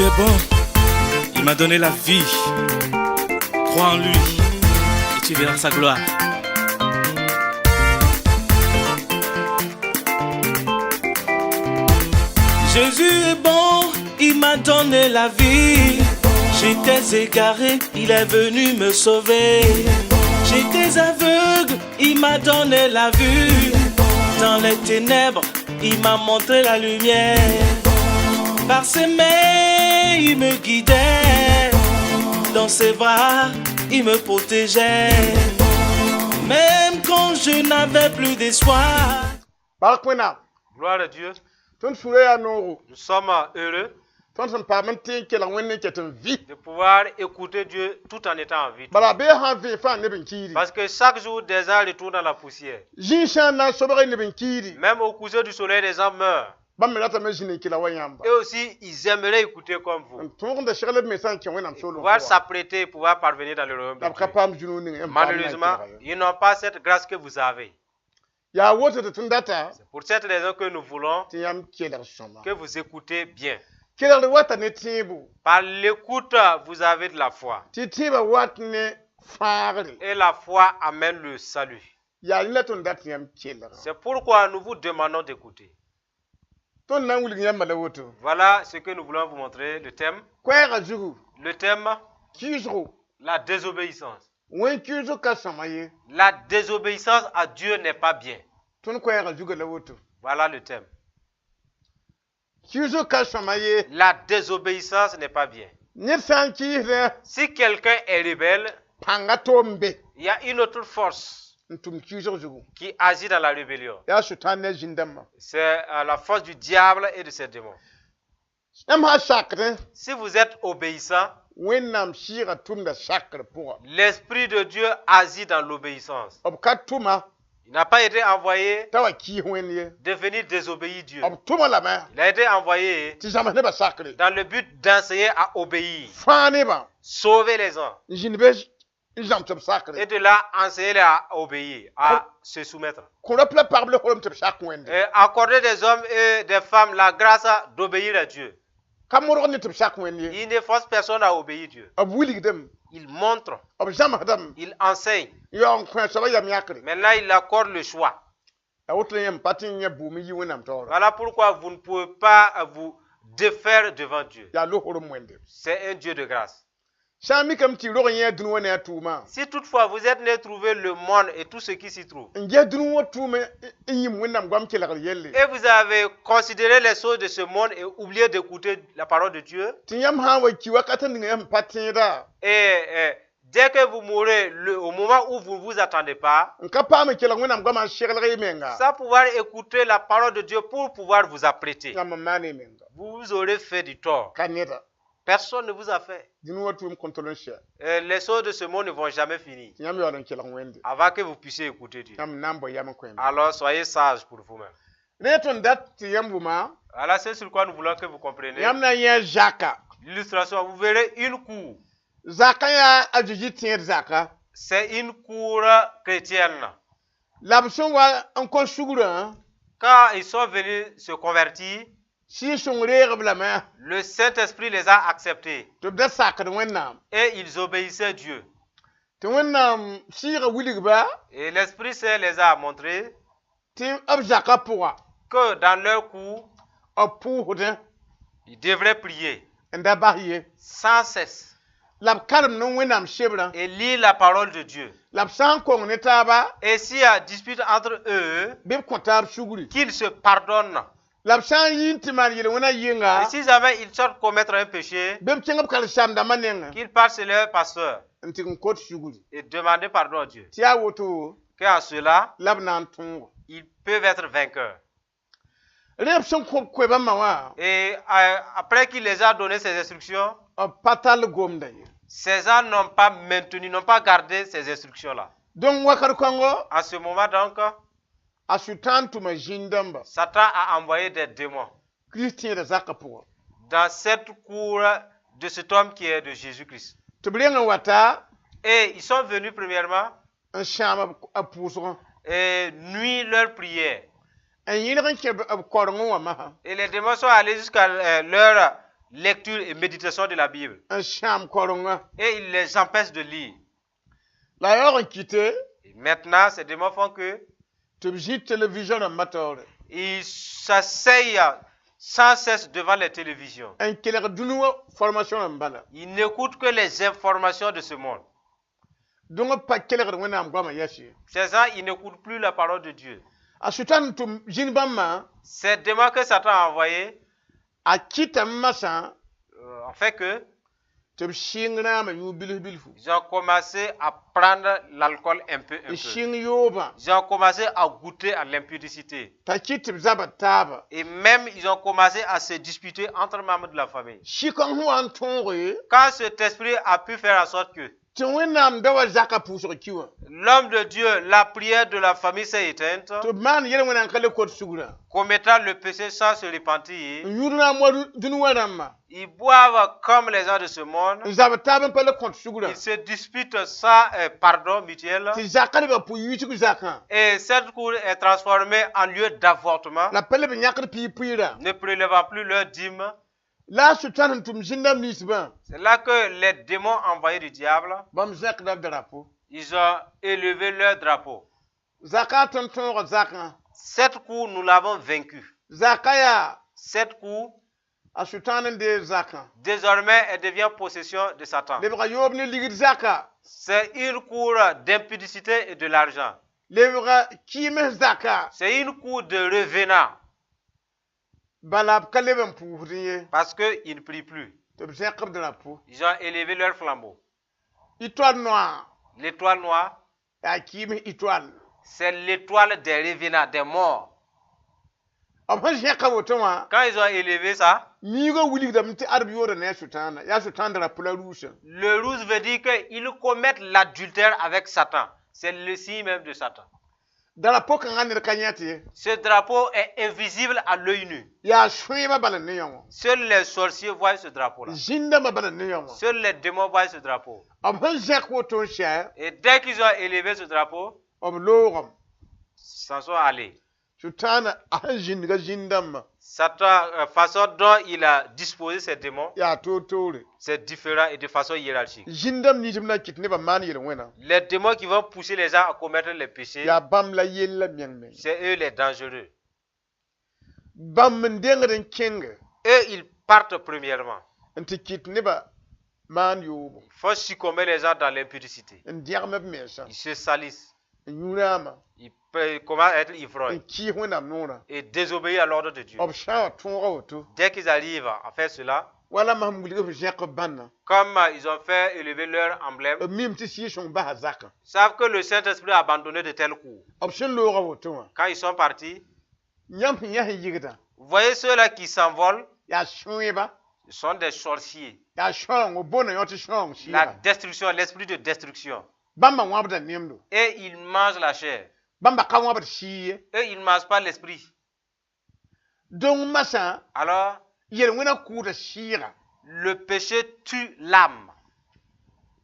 Jésus est bon. Il m'a donné la vie. Crois en lui et tu verras sa gloire. Jésus est bon, il m'a donné la vie. J'étais égaré, il est venu me sauver. J'étais aveugle, il m'a donné la vue. Dans les ténèbres, il m'a montré la lumière. Par ses mains, il me guidait. Dans ses bras, il me protégeait. Même quand je n'avais plus d'espoir. Bark Wẽnnaam. Gloire à Dieu. Tõnd sũurã yaa noogo. Nous sommes heureux Tõnd sẽn paam n tẽ n kelg Wẽnd n ket n vɩ. De pouvoir écouter Dieu tout en étant en vie. Bala bee sã n vẽ fãa neb n kiidi. Parce que chaque jour, des gens retournent dans la poussière. Zĩig sã n na n sobg neb n kiidi. Même au coucher du soleil, des gens meurent. Bãmb me ratame zĩnd n kela wa yãmba. Et aussi, ils aimeraient écouter comme vous. N tõogda segl b mensã n kẽ Wẽnnaam soolem. Pouvoir s'apprêter et pouvoir parvenir dans le royaume de La b ka Dieu. Paam zũnu ning n paam na n Malheureusement, kelga ye. Ils n'ont pas cette grâce que vous avez. Yaa woto tɩ tõnd data C'est pour cette raison que nous voulons tɩ yãmb kelg sõma. Que vous écoutez bien. Kelgd wata ne tẽebo. Par l'écoute, vous avez de la foi. Tɩ tẽebã wat ne fãagre. Et la foi amène le salut. Yaa rẽ la tõnd dat tɩ yãmb kelga. C'est pourquoi nous vous demandons d'écouter. Tõnd na n wilg yãmba la woto. Voilà ce que nous voulons vous montrer, le thème. Koɛɛgã zugu. Le thème, Kɩɩsgo. La désobéissance. Wẽn kɩɩsg ka sõma ye. La désobéissance à Dieu n'est pas bien. Tõnd koɛɛgã zuga la woto. Voilà le thème. Kɩɩsg ka sõma ye. La désobéissance n'est pas bien. Ned sã n kɩɩsdẽ Si quelqu'un est rebelle, pãnga toom be il y a une autre force n tʋm kɩɩsg zugu. Qui agit dans la rébellion. Yaa sʋtãan ne a zĩn-dãmbã. C'est la force du diable et de ses démons. Yãmb sã sakdẽ Si vous êtes obéissant, Wẽnnaam sɩɩgã tʋmda sakr pʋga. l'Esprit de Dieu agit dans l'obéissance. B ka tʋma Il n'a pas été envoyé t'a wa kɩɩs Wẽnd ye. De venir désobéir Dieu. B tʋma lame Il a été envoyé tɩ zãms nebã sakre. Dans le but d'enseigner à obéir, Fãa nebã sauver les gens n zĩnd be n zãms b sakre. Et de là enseigner à obéir, à se soumettre. Kõ rap la pagb la holem tɩ b sak Wẽnde. Et accorder des hommes et des femmes la grâce d'obéir à Dieu. Ka modg ne tɩ b sak Wẽnd ye. Il ne force personne à obéir Dieu. B wilgdame. Il montre, B zãmsdame. Il enseigne. N yaoog n kõ a soabã yam yãkre. Maintenant, il accorde le choix. La woto yãmb pa tɩ n yã buum n yi Wẽnnaam taoore. Voilà pourquoi vous ne pouvez pas vous défaire devant Dieu. Yaa losorem Wẽnde. C'est un Dieu de grâce. Sã n mikame tɩ y rog n yẽ dũni wã ne a tʋʋmã Si toutefois vous êtes né trouver le monde et tout ce qui s'y trouve, n ges dũni wã tʋʋm n yĩm Wẽnnaam goam kelgr yelle et vous avez considéré les choses de ce monde et oublié d'écouter la parole de Dieu, tɩ yãmb sã n wa ki wakat n ning yãmb pa tẽeda et dès que vous mourrez, au moment où vous ne vous attendez pas, n ka paam n kelg Wẽnnaam goamã n seglg y menga sans pouvoir écouter la parole de Dieu pour pouvoir vous apprêter, yãmb n maan y menga. Vous aurez fait du tort. Ka neda. Personne ne vous a fait. Dũni wã tʋʋm kõn tol n sɛ. Les choses de ce monde ne vont jamais finir Tɩ yãmb yaool n kelg Wẽnde. Avant que vous puissiez écouter Dieu. Yãmb na n bao yam n koɛɛme. Alors soyez sages pour vous-même. Rẽ tõnd dat tɩ yãmb wʋma. Voilà ce sur quoi nous voulons que vous compreniez. Yãmb na n yẽ zaka. L'illustration, vous verrez une cour. Zakã yaa a Zeezi tẽed zaka. C'est une cour chrétienne. La b sẽn wa n kõ sugrã Quand ils sont venus se convertir, Sɩɩg-sõng reeg b lame le Saint-Esprit les a acceptés tɩ b da sakd Wẽnnaam. Et ils obéissaient Dieu. Tɩ Wẽnnaam sɩɩgã wilg-ba Et l'Esprit Saint les a montré tɩ b zakã pʋga que dans leur cour, b pʋʋsdẽ ils devraient prier n da bas ye. Sans cesse La b karem ne Wẽnnaam sebrã. Et lire la parole de Dieu. La b sã n kong ne taaba Et s'il y a dispute entre eux, bɩ b kõ taab sugri. Qu'ils se pardonnent. La b sã n yi n tɩ maan yel-wẽnã yɩnga Et si jamais ils sortent commettre un péché, bɩ b kẽng b karen-saam-dãmbã nengẽ qu'ils partent chez leur pasteur n tɩ n kot sugri. Et demander pardon à Dieu. Tɩ yaa woto Qu'en cela, la b na n tõogo. Ils peuvent être vainqueurs. Rẽ b sẽn kõ b koe-bãmbã wã Et après qu'il les a donné ces instructions, b pa tall gomda ye. Ces gens n'ont pas maintenu, n'ont pas gardé ces instructions-là. Donc wakat kãngo En ce moment donc, a Sʋtãan tʋma zĩn-dãmba Satan a envoyé des démons Kirist tẽedã zakã pʋgã dans cette cour de cet homme qui est de Jésus-Christ. Tɩ b reng n wata Et ils sont venus premièrement n sãam b pʋʋsgã et nuire leur prière. N yẽlg n kẽ b korengẽ wã masã Et les démons sont allés jusqu'à leur lecture et méditation de la Bible. N sãam karenga. Et ils les empêchent de lire. La a yaoog n kɩte Et maintenant, ces démons font que tɩ b zĩ télévision rãmbã taoore. Ils s'asseyent sans cesse devant les télévisions. N kelg dũni wã formation rãmba la. Ils n'écoutent que les informations de ce monde. Dõng b pa kelgd Wẽnnaam goamã yɛs ye. Ces gens, ils n'écoutent plus la parole de Dieu. A Sʋtãan n tʋm zĩn bãmbã Ces démons que Satan a envoyés, a kɩtame masã en fait que tɩ b sɩng rãamã yũ bilf bilfu. Ils ont commencé à prendre l'alcool un peu, un N peu. sɩng yoobã. Ils ont commencé à goûter à l'impudicité. T'a kɩt tɩ b zabd taaba. Et même, ils ont commencé à se disputer entre membres de la famille. Sɩkãng sẽn wa n tõoge Quand cet esprit a pu faire en sorte que tɩ Wẽnnaam da wa zaka pʋʋsg ki wã l'homme de Dieu, la prière de la famille s'est éteinte, tɩ b maan yel-wẽna n ka le kot sugrã commettant le péché sans se repentir, n yũud rãam wa dũni wã rãmbã ils boivent comme les gens de ce monde, n zabd taab n pa le kõt sugrã ils se disputent sans pardon mutuel, tɩ zakã lebg pʋ-yiisg zakã et cette cour est transformée en lieu d'avortement, la pa leb n yãkd piig pʋɩɩrã ne prélevant plus leur dîme. La a Sʋtãan sẽn tʋm zĩndãmb ninsbã C'est là que les démons envoyés du diable, bãmb zẽkda b drapeau. Ils ont élevé leur drapeau. Zakã tõnd tõoga zakã. Cette cour, nous l'avons vaincue. Zakã yaa Cette cour, a Sʋtãan n deeg zakã. Désormais, elle devient possession de Satan. Lebga yoob ne ligd zaka. C'est une cour d'impudicité et de l'argent. Lebga kɩɩms zaka. C'est une cour de revenants Bala b ka leb n pʋʋsdẽ ye. Parce qu'ils ne prient plus. Tɩ b zẽk b drapeau. Ils ont élevé leur flambeau. Étoile noire L'étoile noire, yaa kɩɩms étoile. C'est l'étoile des revenants, des morts. B sẽn zẽka woto wã Quand ils ont élevé ça, miigã wilgdame tɩ ad b yooda ne a Sʋtãana yaa Sʋtãan drapeau la rʋʋsã. Le rouge veut dire qu'ils commettent l'adultère avec Satan. C'est le signe même de Satan. Drapeau kãngã ned ka yẽ tɩ ye. Ce drapeau est invisible à l'œil nu. Yaa sõeebã bala ne yã wã. Seuls les sorciers voient ce drapeau-là. Zĩndãmbã bala ne yã wã. Seuls les démons voient ce drapeau. B sẽn zẽk woto n sɛ Et dès qu'ils ont élevé ce drapeau, b loogame. Ils s'en sont allés. Sʋtãana a sẽn zĩndga zĩndãmbã Satan, façon dont il a disposé ces démons, yaa toor-toore. C'est différent et de façon hiérarchique. Zĩndãmb ninsb na n kɩt nebã maan yel-wẽna Les démons qui vont pousser les gens à commettre les péchés, yaa bãmb la yella meng meng. C'est eux les dangereux. Bãmb n dengd n kẽnge Eux, ils partent premièrement. N tɩ kɩt nebã maan yoobo. Ils font succomber les gens dans l'impudicité. N dẽgem b mensã. Ils se salissent. N yũ rãamã. Ils commencent à être ivrognes N kɩɩs Wẽnnaam noorã. Et désobéir à l'ordre de Dieu. B sã wã tõoga woto Dès qu'ils arrivent à faire cela, wala masem wilg f zẽk b bãnna comme ils ont fait élever leur emblème, b mim tɩ Sɩɩg-sõng basa zakã. Ils savent que le Saint-Esprit a abandonné de tels coups. B sẽn looga woto wã Quand ils sont partis, yãmb sẽn yãs n yɩgdã vous voyez ceux-là qui s'envolent, yaa sõeba ce sont des sorciers. Yaa sõaoongo bona yõ tɩ sõaoong La sɩɩga. Destruction, l'esprit de destruction. Bãmba wãbda nemdo. Et ils mangent la chair. Bãmba ka wãbd sɩɩ ye. Eux, ils ne mangent pas l'esprit. Donc masã Alors, yel-wẽna kʋʋda sɩɩga. Le péché tue l'âme.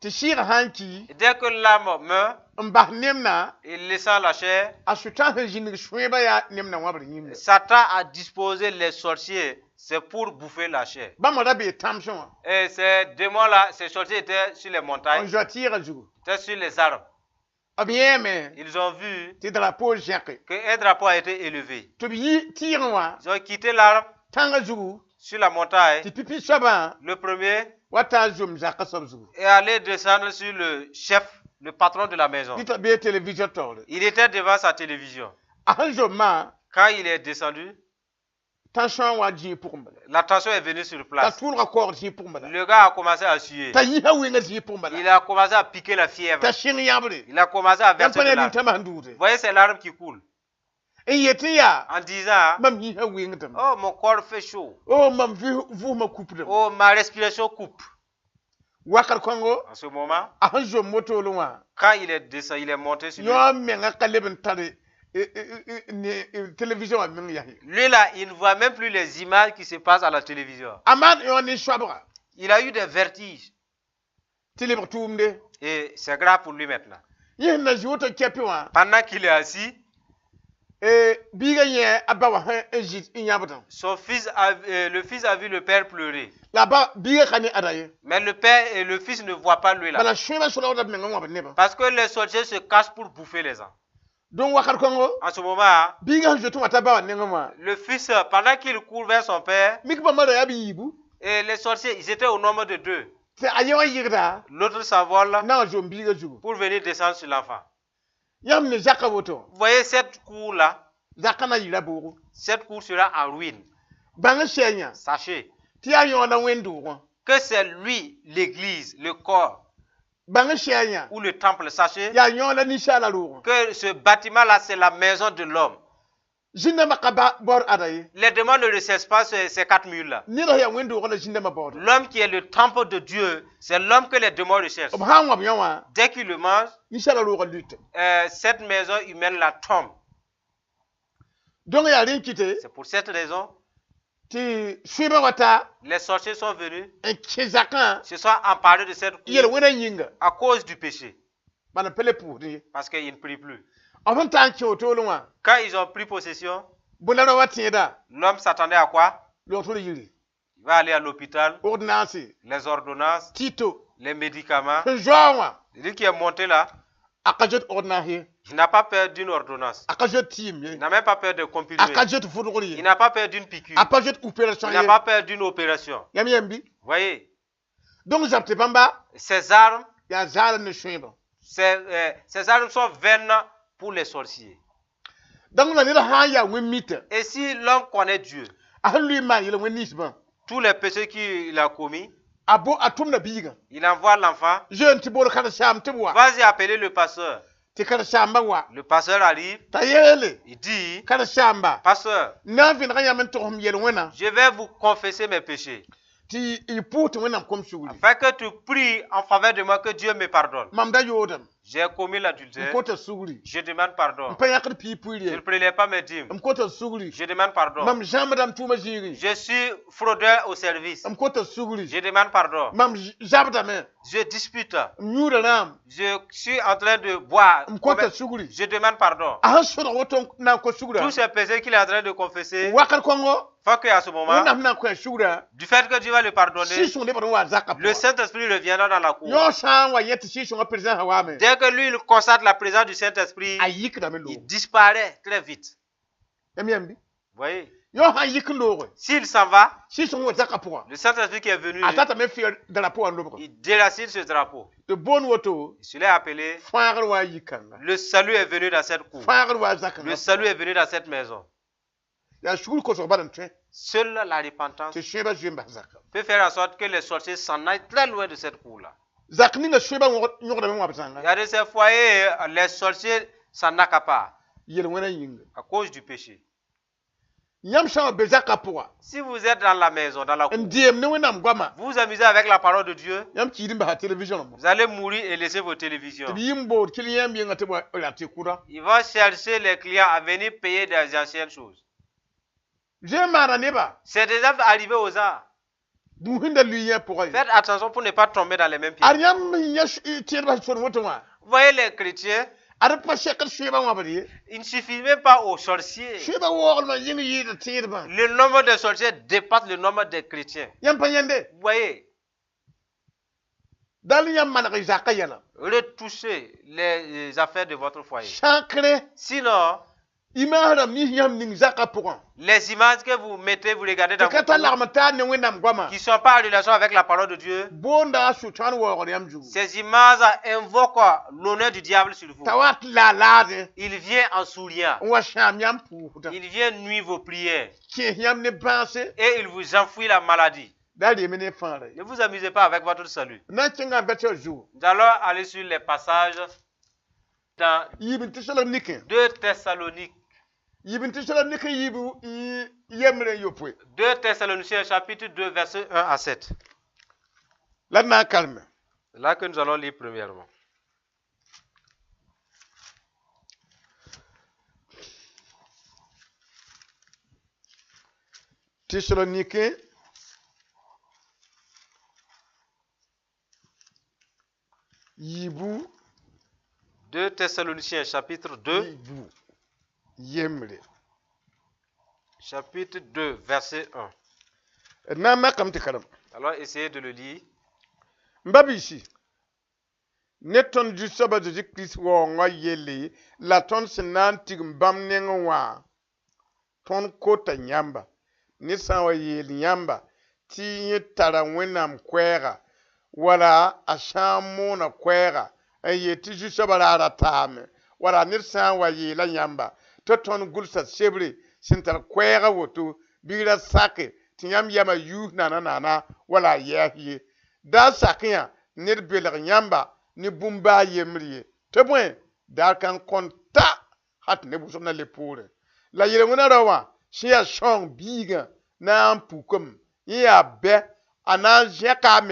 Tɩ sɩɩgã sã n ki Et dès que l'âme meurt, n bas nemnã et laissant la chair, a Sʋtãan sẽn zĩnig sõeba yaa nemnã wãbr yĩnga. Satan a disposé les sorciers, c'est pour bouffer la chair. Bãmba ra bee tãmsẽ wã Et ces démons-là, ces sorciers étaient sur les n montagnes, zoa tɩɩgã zugu. Étaient sur les arbres. B yẽeme Ils ont vu tɩ drapeau zẽke qu'un drapeau a été élevé. Tɩ b yi tɩɩgẽ wã Ils ont quitté l'arbre tãngã zugu sur la montagne. Tɩ pipi soabã Le premier wa taa zom zakã soab zugu. Est allé descendre sur le chef, le patron de la maison. Tɩ t'a bee télévision taoore. Il était devant sa télévision. A sẽn zomã Quand il est descendu, tension wa zĩig pʋgẽ bala. La tension est venue sur T'a place. tʋʋlga koɔgd zĩig pʋgẽ bala. Le gars a commencé à suer. T'a yĩsã wɩngã zĩig pʋgẽ bala. Il a commencé à piquer la fièvre. T'a sɩng yãbre. Il a commencé à Yãmb verser pa de ne larmes. rĩntãmã sẽn duude. Vous voyez ces larmes qui coulent. N yet tɩ yaa En disant, mam yĩsã wɩngdame. Oh, mon corps fait chaud. O mam vʋʋsmã kupdame. Oh, ma respiration coupe. Wakat kõngo En ce moment, a sẽn zom motolẽ wã quand il est descendu, il est monté sur lui. yõ menga ka leb n tare ne télévision wã meng yas ye. Lui là, il ne voit même plus les images qui se passent à la télévision. A maan yõ ne soabga Il a eu des vertiges. Tɩ lebg tʋʋmde. Et c'est grave pour lui maintenant. Yẽ sẽn na zĩ woto kɛpɩ wã Pendant qu'il est assis, Biigã yẽ a ba wã sẽn n zĩ n yãbdã. Le fils a vu le père pleurer. La ba biigã ka ne ada ye. Mais le père et le fils ne voient pas lui là. Bala sõebã solgda b meng n wãbd nebã. Parce que les sorciers se cachent pour bouffer les gens. Donc wakat kõngo, En ce moment, biigã sẽn zoet n wa t'a ba wã nengẽ wã, le fils, pendant qu'il court vers son père, mik bãmba ra yaa b yiibu. Et les sorciers, ils étaient au nombre de deux. Tɩ a ye wã yɩgda L'autre s'envole n na n zom biigã zugu. Pour venir descendre sur l'enfant. Yãmb ne zakã woto, Vous voyez cette cour-là, zakã na yɩɩra boogo. Cette cour sera en ruine. Bãng n sɛ yã Sachez tɩ yaa yõod la wẽnd-doogã. Que c'est lui, l'église, le corps Bãng n sɛ yã ou le temple. Sachez yaa yõod la ninsaala roogã. Que ce bâtiment-là, c'est la maison de l'homme. Zĩn-dãmbã ka ba baood ada ye. Les démons ne recherchent pas ces quatre murs-là. Ned sẽn yaa wẽnd-doogã la zĩn-dãmbã baooda. L'homme qui est le temple de Dieu, c'est l'homme que les démons recherchent. B sã n wãb yõ wã, Dès qu'il le mange, ninsaala roogã luta. Cette maison humaine la tombe. Donc yaa rẽ n kɩte C'est pour cette raison, tɩ sõebã wa ta les sorciers sont venus, n kẽ zakã se sont emparés de cette cour yel-wẽnã yĩnga à cause du péché, bala pa le pʋʋsd ye. Parce qu'ils ne prient plus. B sẽn ta n kẽ wotolẽ wã, Quand ils ont pris possession, bõe la ra wa tẽeda? L'homme s'attendait à quoi? Logtr yiri. Il va aller à l'hôpital, Ordonnance, les ordonnances, tito les médicaments. Sẽn zoa wã, Lui qui est monté là, a ka zoet ordonnance ye. il n'a pas peur d'une ordonnance. A ka zoet tɩɩm ye. Il n'a même pas peur de A comprimé. ka zoet fʋdgr Il ye. n'a pas peur d'une piqûre. A pa zoet opération Il n'a ye. pas peur d'une opération. Yãmb yãmb bɩ? Voyez, Donc zab tɩ bãmba ces armes, yaa zaal ne sõebã. ces armes sont vaines pour les sorciers. Donc la ned sã n yaa wẽn-mita, Et si l'homme connaît Dieu, a sẽn lʋɩ n maan yel-wẽn ninsbã, tous les péchés qu'il a commis, a bo a tʋmda biigã. Il envoie l'enfant. Zoe n tɩ bool karen-saam tɩ b wa. Vas-y appeler le pasteur. Tɩ karen-saambã wa. Le pasteur arrive, T'a yeele, il dit, karen-saamba, pasteur, na n vẽnega yãmb n togs m yel-wẽnã je vais vous confesser mes péchés. Tɩ y pʋʋs tɩ Wẽnnaam kom sugri. Afin que tu pries en faveur de moi, que Dieu me pardonne. Mam da yoodame. J'ai commis M l'adultère. kota sugri. Je demande pardon. M pa yãkd piig pʋɩɩr Je ye. ne prélève pas mes dîmes. M kota sugri. Je demande pardon. Mam zãmbdame tʋʋmã zĩigẽ. Je suis fraudeur au service. M kota sugri. Je demande pardon. Mam zabdame. Je dispute. M yũuda rãam. Je suis en train de boire. M kota sugri. Je demande pardon. A sẽn sõdg woto n na n kos sugrã, Tous ces péchés qu'il est en train de confesser, wakat kõngo, faut qu'à ce moment, Wẽnnaam na n kõ a sugrã, du fait que Dieu va le pardonner, Sɩɩg-sõng lebg n wa zakã le pʋgã. Saint-Esprit reviendra dans la cour. Yõ sã n wa yẽ tɩ Sɩɩg-sõngã présence waame, Dès que lui, il constate la présence du Saint-Esprit, a yikdame il loog. Disparaît très vite. Yãmb yãmb bɩ? Voyez? Yõ sã n yik n looge, S'il s'en va, Sɩɩg-sõng wa zakã pʋgã, le Saint-Esprit qui est venu, a tatame fɩ drapeau wã n lobg. Il déracine ce drapeau. Tɩ boond woto, Celui est appelé, fãagr wa yik-kãnga. Le salut est venu dans cette cour. Fãagr wa zakãngã. Le salut est venu dans cette maison. Yaa sugr kosg bal n tõe Seule la repentance tɩ sõebã zoe n bas zakã. Peut faire en sorte que les sorciers s'en aillent très loin de cette cour-là. Zak ninga sõebã yõgdame wã b Il zãnga. y a de ces foyers, les sorciers s'en accaparent Yel-wẽnã yĩnga. À cause du péché. Yãmb sã n wa be zakã pʋga Si vous êtes dans la maison, dans la cour, n dɩɛm ne Wẽnnaam goama, vous vous amusez avec la parole de Dieu, yãmb kiid n basa télévision rãmbã. Vous allez mourir et laisser vos télévisions. Tɩ b yɩ n bood client yẽnga tɩ b wa rat tɩ kʋda. Ils vont chercher les clients à venir payer des anciennes choses. Zoe n maana neba C'est déjà arrivé aux gens. bũsẽnda lʋɩ yẽ pʋgã ye. Faites attention pour ne pas tomber dans les mêmes pièges. Ad yãmb yã tẽedbã sẽn sõd woto wã, Vous voyez les chrétiens, ad pa sekd sõebã wãbd ye. Il ne suffit même pas aux sorciers. Sõebã waoogrmã yĩng yɩɩda tẽedbã. Le nombre de sorciers dépasse le nombre des chrétiens. Yãmb pa yãnde. Vous voyez, Dal yãmb maneg y zakã yɛla. Retouchez les affaires de votre foyer. Sã n kre, Sinon, image rãmb nins yãmb ning zakã pʋgã les images que vous mettez, vous regardez dans tɩ ka vos tar cours, lagm taar ne Wẽnnaam goama, qui ne sont pas en relation avec la parole de Dieu, boonda a sʋtãan waoogd yãmb zugu. Ces images invoquent l'honneur du diable sur vous. T'a wa tɩ la laade Il vient en souriant. N wa sãam yãmb pʋʋsda. Il vient nuire vos prières. Kẽes yãmb ne bãase. Et il vous enfouit la maladie. Da rem ne fãagra ye. Ne vous amusez pas avec votre salut. Na n kẽnga bɛtã zugu. Nous allons aller sur les passages dans Yiib n tɩ Thessalonique. 2 Thessaloniques. Yiib n tɩ Thessalonique yiib yembre n yopoe. 2 Thessaloniciens chapitre 2 versets 1 à 7. La d na n karme. C'est là que nous allons lire premièrement. Thessalonique yiibu 2 Thessaloniciens chapitre 2 yiibu. Yembre. Chapitre 2, verset 1. D na n makame tɩ karem. Alors essayez de le lire. N ba biisi, ne tõnd Zu-soab a Zeezi Kirist waoongã yelle la tõnd sẽn na n tigim bãmb nengẽ wã, tõnd kota yãmba, ned sã n wa yeel yãmba tɩ yẽ tara Wẽnnaam koɛɛga wala a sã n moona koɛɛga n yeel tɩ Zu-soabã raara taame, wala ned sã n wa yeela yãmba tɩ tõnd gʋlsa sebre sẽn tar koɛɛga woto, bɩ ra sake tɩ yãmb yamã yuus naana naana wala a yɛɛs ye. Da sak yã ned belg yãmba ne bũmb baa yembr ye, tɩ bõe, daar kan kõn ta hal tɩ neb wʋsg na le poorẽ. La yel-wẽna rao wã sẽn yaa sãoong biigã na n pukem, yẽ yaa bɛ a na n zẽka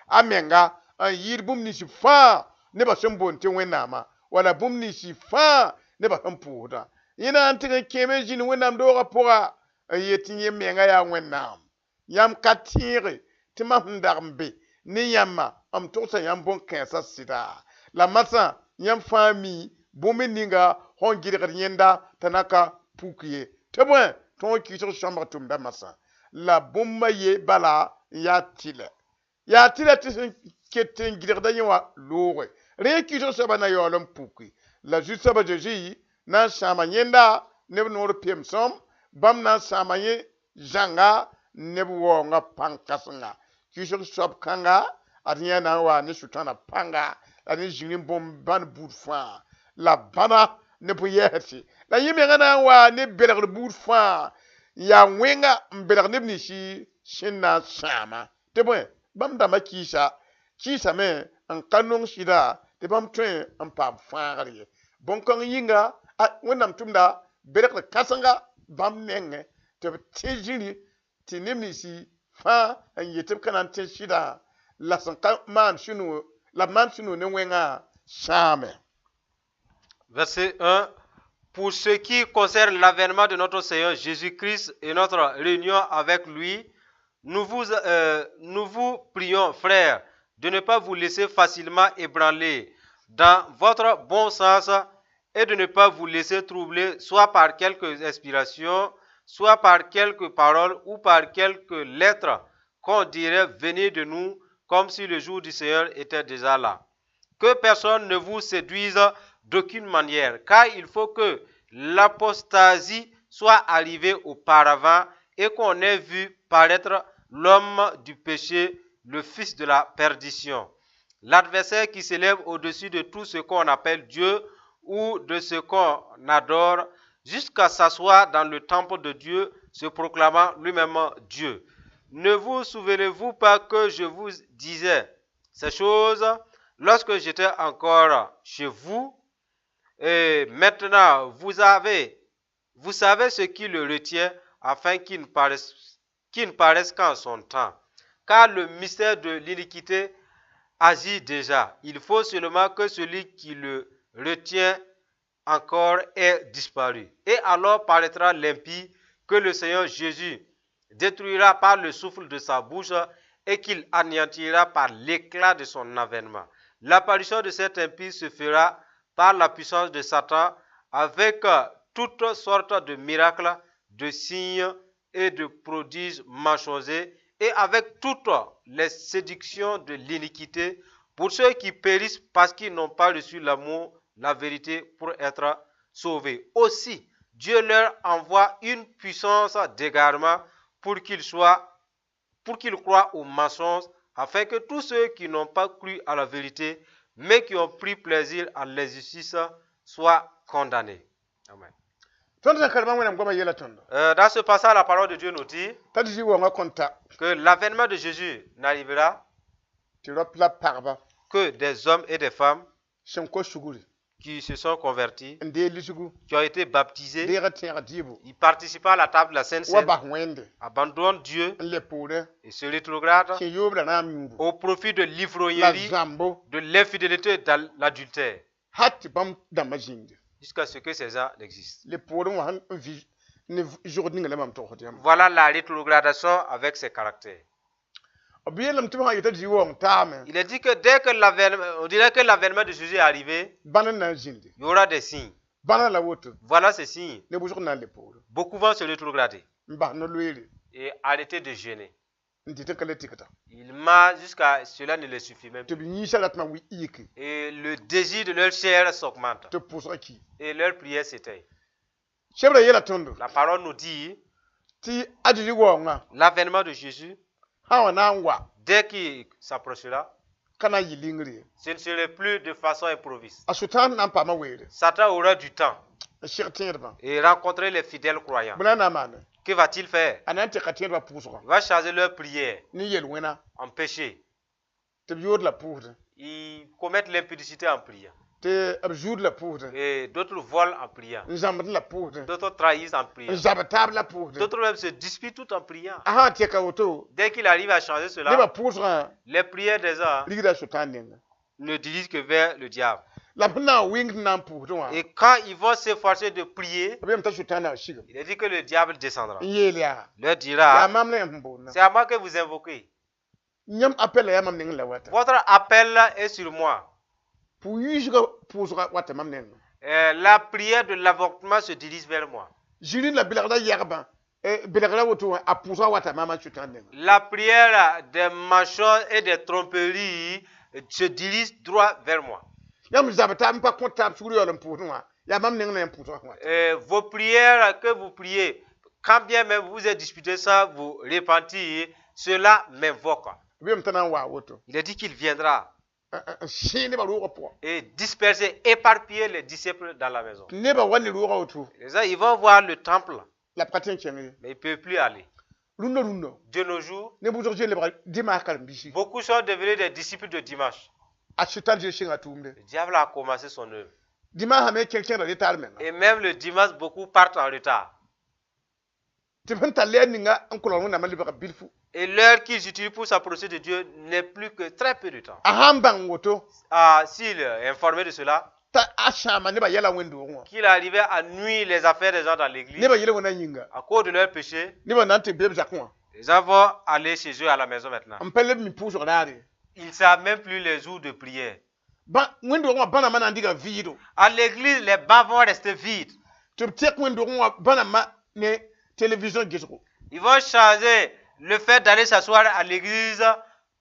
a menga n yɩɩd bũmb nins fãa nebã sẽn boond tɩ Wẽnnaamã wala bũmb nins fãa nebã sẽn pʋʋsdã. Yẽ na n tɩg n kẽeme n zĩnd Wẽnnaam doogã pʋga n yet tɩ yẽ menga yaa Wẽnnaam. Yãmb ka tẽege tɩ mam sẽn dag n be ne yãmba m togsa yãmb bõn-kãensã sɩda? La masã yãmb fãa mi bũmb ninga sẽn gɩdgd yẽnda t'a na ka puk ye, tɩ bõe, tõog kɩɩsg sõmbg tʋmda masã la bũmba ye bala n yaa tɩlɛ, yaa tɩlɛ tɩ sẽn ket n gɩdgda yẽ wã looge rẽ kɩɩsg soabã na yaool n puki. La Zu-soabã Zeezi na n sãama yẽnda ne b noor pemsem, bãmb na n sãama yẽ zãnga ne b waoongã pãn-kãsenga. Kɩɩsg soab kãnga ad yẽ na n waa ne Sʋtãana pãnga la ne zĩri bõn-bãn buud fãa la bãna ne bõn-yɛɛsdse, la yẽ mengã na n waa ne belgr buud fãa n yaa wẽnga n belg neb ninsi sẽn na n sãama, tɩ bõe, bãmb dãmbã kɩɩsa kɩɩsame n ka nong sɩda tɩ bãmb tõe n paam fãagr ye. Bõn-kãng yĩnga a Wẽnnaam tʋmda belgr kãsenga bãmb nengẽ tɩ b tẽ zĩri tɩ neb ninsi fãa n yet tɩ b ka na n tẽ sɩdã la sẽn ka maan sũ-noog la b maan sũ-noog ne wẽngã sãame. Verset 1. Pour ce qui concerne l'avènement de notre Seigneur Jésus-Christ et notre réunion avec lui, nous vous prions, frères, de ne pas vous laisser facilement ébranler dans votre bon sens et de ne pas vous laisser troubler soit par quelques inspirations, soit par quelques paroles ou par quelques lettres qu'on dirait venir de nous, comme si le jour du Seigneur était déjà là. Que personne ne vous séduise d'aucune manière, car il faut que l'apostasie soit arrivée auparavant et qu'on ait vu paraître l'homme du péché, le fils de la perdition. L'adversaire qui s'élève au-dessus de tout ce qu'on appelle Dieu ou de ce qu'on adore, jusqu'à s'asseoir dans le temple de Dieu, se proclamant lui-même Dieu. Ne vous souvenez-vous pas que je vous disais ces choses lorsque j'étais encore chez vous? Et maintenant, vous savez ce qui le retient afin qu'il ne paraisse qu'en son temps. Car le mystère de l'iniquité agit déjà. Il faut seulement que celui qui le retient encore ait disparu. Et alors paraîtra l'impie que le Seigneur Jésus détruira par le souffle de sa bouche et qu'il anéantira par l'éclat de son avènement. L'apparition de cet impie se fera par la puissance de Satan avec toutes sortes de miracles, de signes et de prodiges mensongers et avec toutes les séductions de l'iniquité pour ceux qui périssent parce qu'ils n'ont pas reçu l'amour, la vérité pour être sauvés. Aussi, Dieu leur envoie une puissance d'égarement pour qu'ils croient au mensonge, afin que tous ceux qui n'ont pas cru à la vérité, mais qui ont pris plaisir à l'injustice, soient condamnés. Amen. Tõnd sẽn karema Wẽnnaam goamã yɛla tõndo Dans ce passage, la parole de Dieu nous dit t'a Zeezi waoongã kõn ta que l'avènement de Jésus n'arrivera tɩ rap la pagba que des hommes et des femmes sẽn kos sugri qui se sont convertis, n deeg lisgu qui ont été baptisés, deeg tẽeg dɩɩbo ils participent à la table de la Sainte wa Cène, bas wẽnde abandonnent Dieu n le poorẽ et se rétrogradent kẽ yoobra rãam yũubu au profit de la l'ivrognerie, zãmbo de l'infidélité et de l'adultère, hal tɩ bãmb dãmbã zĩndi jusqu'à ce que ces gens existent. le poorẽ wã sẽn n vɩ ne zʋgd ninga la mam togsd yãmb. Voilà la rétrogradation avec ses caractères. B yeelame tɩ b sã n yeta Zeezi waoong taame Il est dit que dès que l'avènement, on dirait que l'avènement de Jésus est arrivé, bãn n na n zĩndi. Il y aura des signes. Bãna la woto Voilà ces signes. ne wʋsg na n le poore Beaucoup vont se rétrograder n bas no-loeere et arrêter de jeûner. N dɩt n ka le tɩgda Ils mangent jusqu'à cela ne les suffit même tɩ plus. b yĩnsã ratmã wi yike Et le désir de leur chair s'augmente tɩ b pʋʋsgã ki et leur prière s'éteint. Sebrã yeela tõndo La parole nous dit tɩ a Zeezi waoongã l'avènement de Jésus, sã n wa na n wa dès qu'il s'approchera, ka na n yɩ lingr ye ce ne serait plus de façon improviste. A Sʋtãan na n paama weere Satan aura du temps n seg tẽedbã et rencontrer les fidèles croyants. bõe na n maane Que va-t-il faire? A na n tɩka tẽedbã pʋʋsgã Il va changer leur prière ne yel-wẽna en péché. Tɩ b yood la pʋʋsdẽ Ils commettent l'impudicité en priant. Tɩ b zuud la pʋʋsdẽ Et d'autres volent en priant. N zãmbd la pʋʋsdẽ D'autres trahissent en n priant. zab taab la pʋʋsdẽ D'autres même se disputent tout en priant. A sã n tɛka woto Dès qu'il arrive à changer nebã cela, pʋʋsgã les prières des gens rigda Sʋtãan nenga ne dirigent que vers le diable. La b na n wɩng tɩ na n pʋʋsdẽ wã Et quand ils vont s'efforcer de prier, b yem t'a Sʋtãan na n sigem il est dit que le diable descendra. N yeel yaa Leur yaa dira, maam la yãmb sẽn boondã c'est à moi que vous invoquez. Yãmb appel la yaa mam neng la wata Votre appel est sur moi. Pʋ-yiisgã pʋʋsgã wata mam nengã La prière de l'avortement se dirige vers moi. Zĩri la belgda yagbã belgra woto wã a pʋʋsgã wata maam a Sʋtãan nengã La prière des mensonges et des tromperies se dirige droit vers moi. Yãmb zab taab n pa kõt taab sugr yaool n pʋʋsdẽ wã yaa mam neng la yãmb pʋʋsgã sẽn wata Vos prières que vous priez, quand bien même vous vous êtes disputé sans vous repentir, cela m'invoque. B yem t'a na n waa woto Il est dit qu'il viendra n sẽe nebã roogã pʋgã et disperser, éparpiller les disciples dans la maison. Tɩ nebã wa ne roogã woto Les gens, ils vont voir le temple, la b ka tõe n kẽng ye mais ils ne peuvent plus aller. Rũndã rũndã De nos jours, ne wʋsg zoe lebga dimaas karen-biisi beaucoup sont devenus des disciples de dimanche. A Sʋtãan zoe sɩnga tʋʋmde Le diable a commencé son œuvre. Dimaasã me kẽn-kẽeda retard menga Et même le dimanche, beaucoup partent en retard. Tɩ b sẽn tar lɛɛr ninga n kolg Wẽnnaamã lebga bilfu Et l'heure qu'ils utilisent pour s'approcher de Dieu n'est plus que très peu de temps. A sãn bãng woto Ah, s'il est informé de cela, t'a a sãama nebã yɛla wẽnd-doogẽ wã qu'il arrivait à nuire les affaires des gens dans l'église, nebã yel wẽna yĩnga à cause de leur péché, nebã na n tɩ be b zakẽ wã les gens vont aller chez eux à la maison maintenant. N pa leb mi pʋʋsg raare Ils ne savent même plus les jours de prière. Bã wẽnd-doogẽ wã bãnamã na n dɩga vɩɩdo À l'église, les bancs vont rester vides. Tɩ b tɛk wẽnd-doogẽ wã bãnamã ne télévision gesgo Ils vont changer le fait d'aller s'asseoir à l'église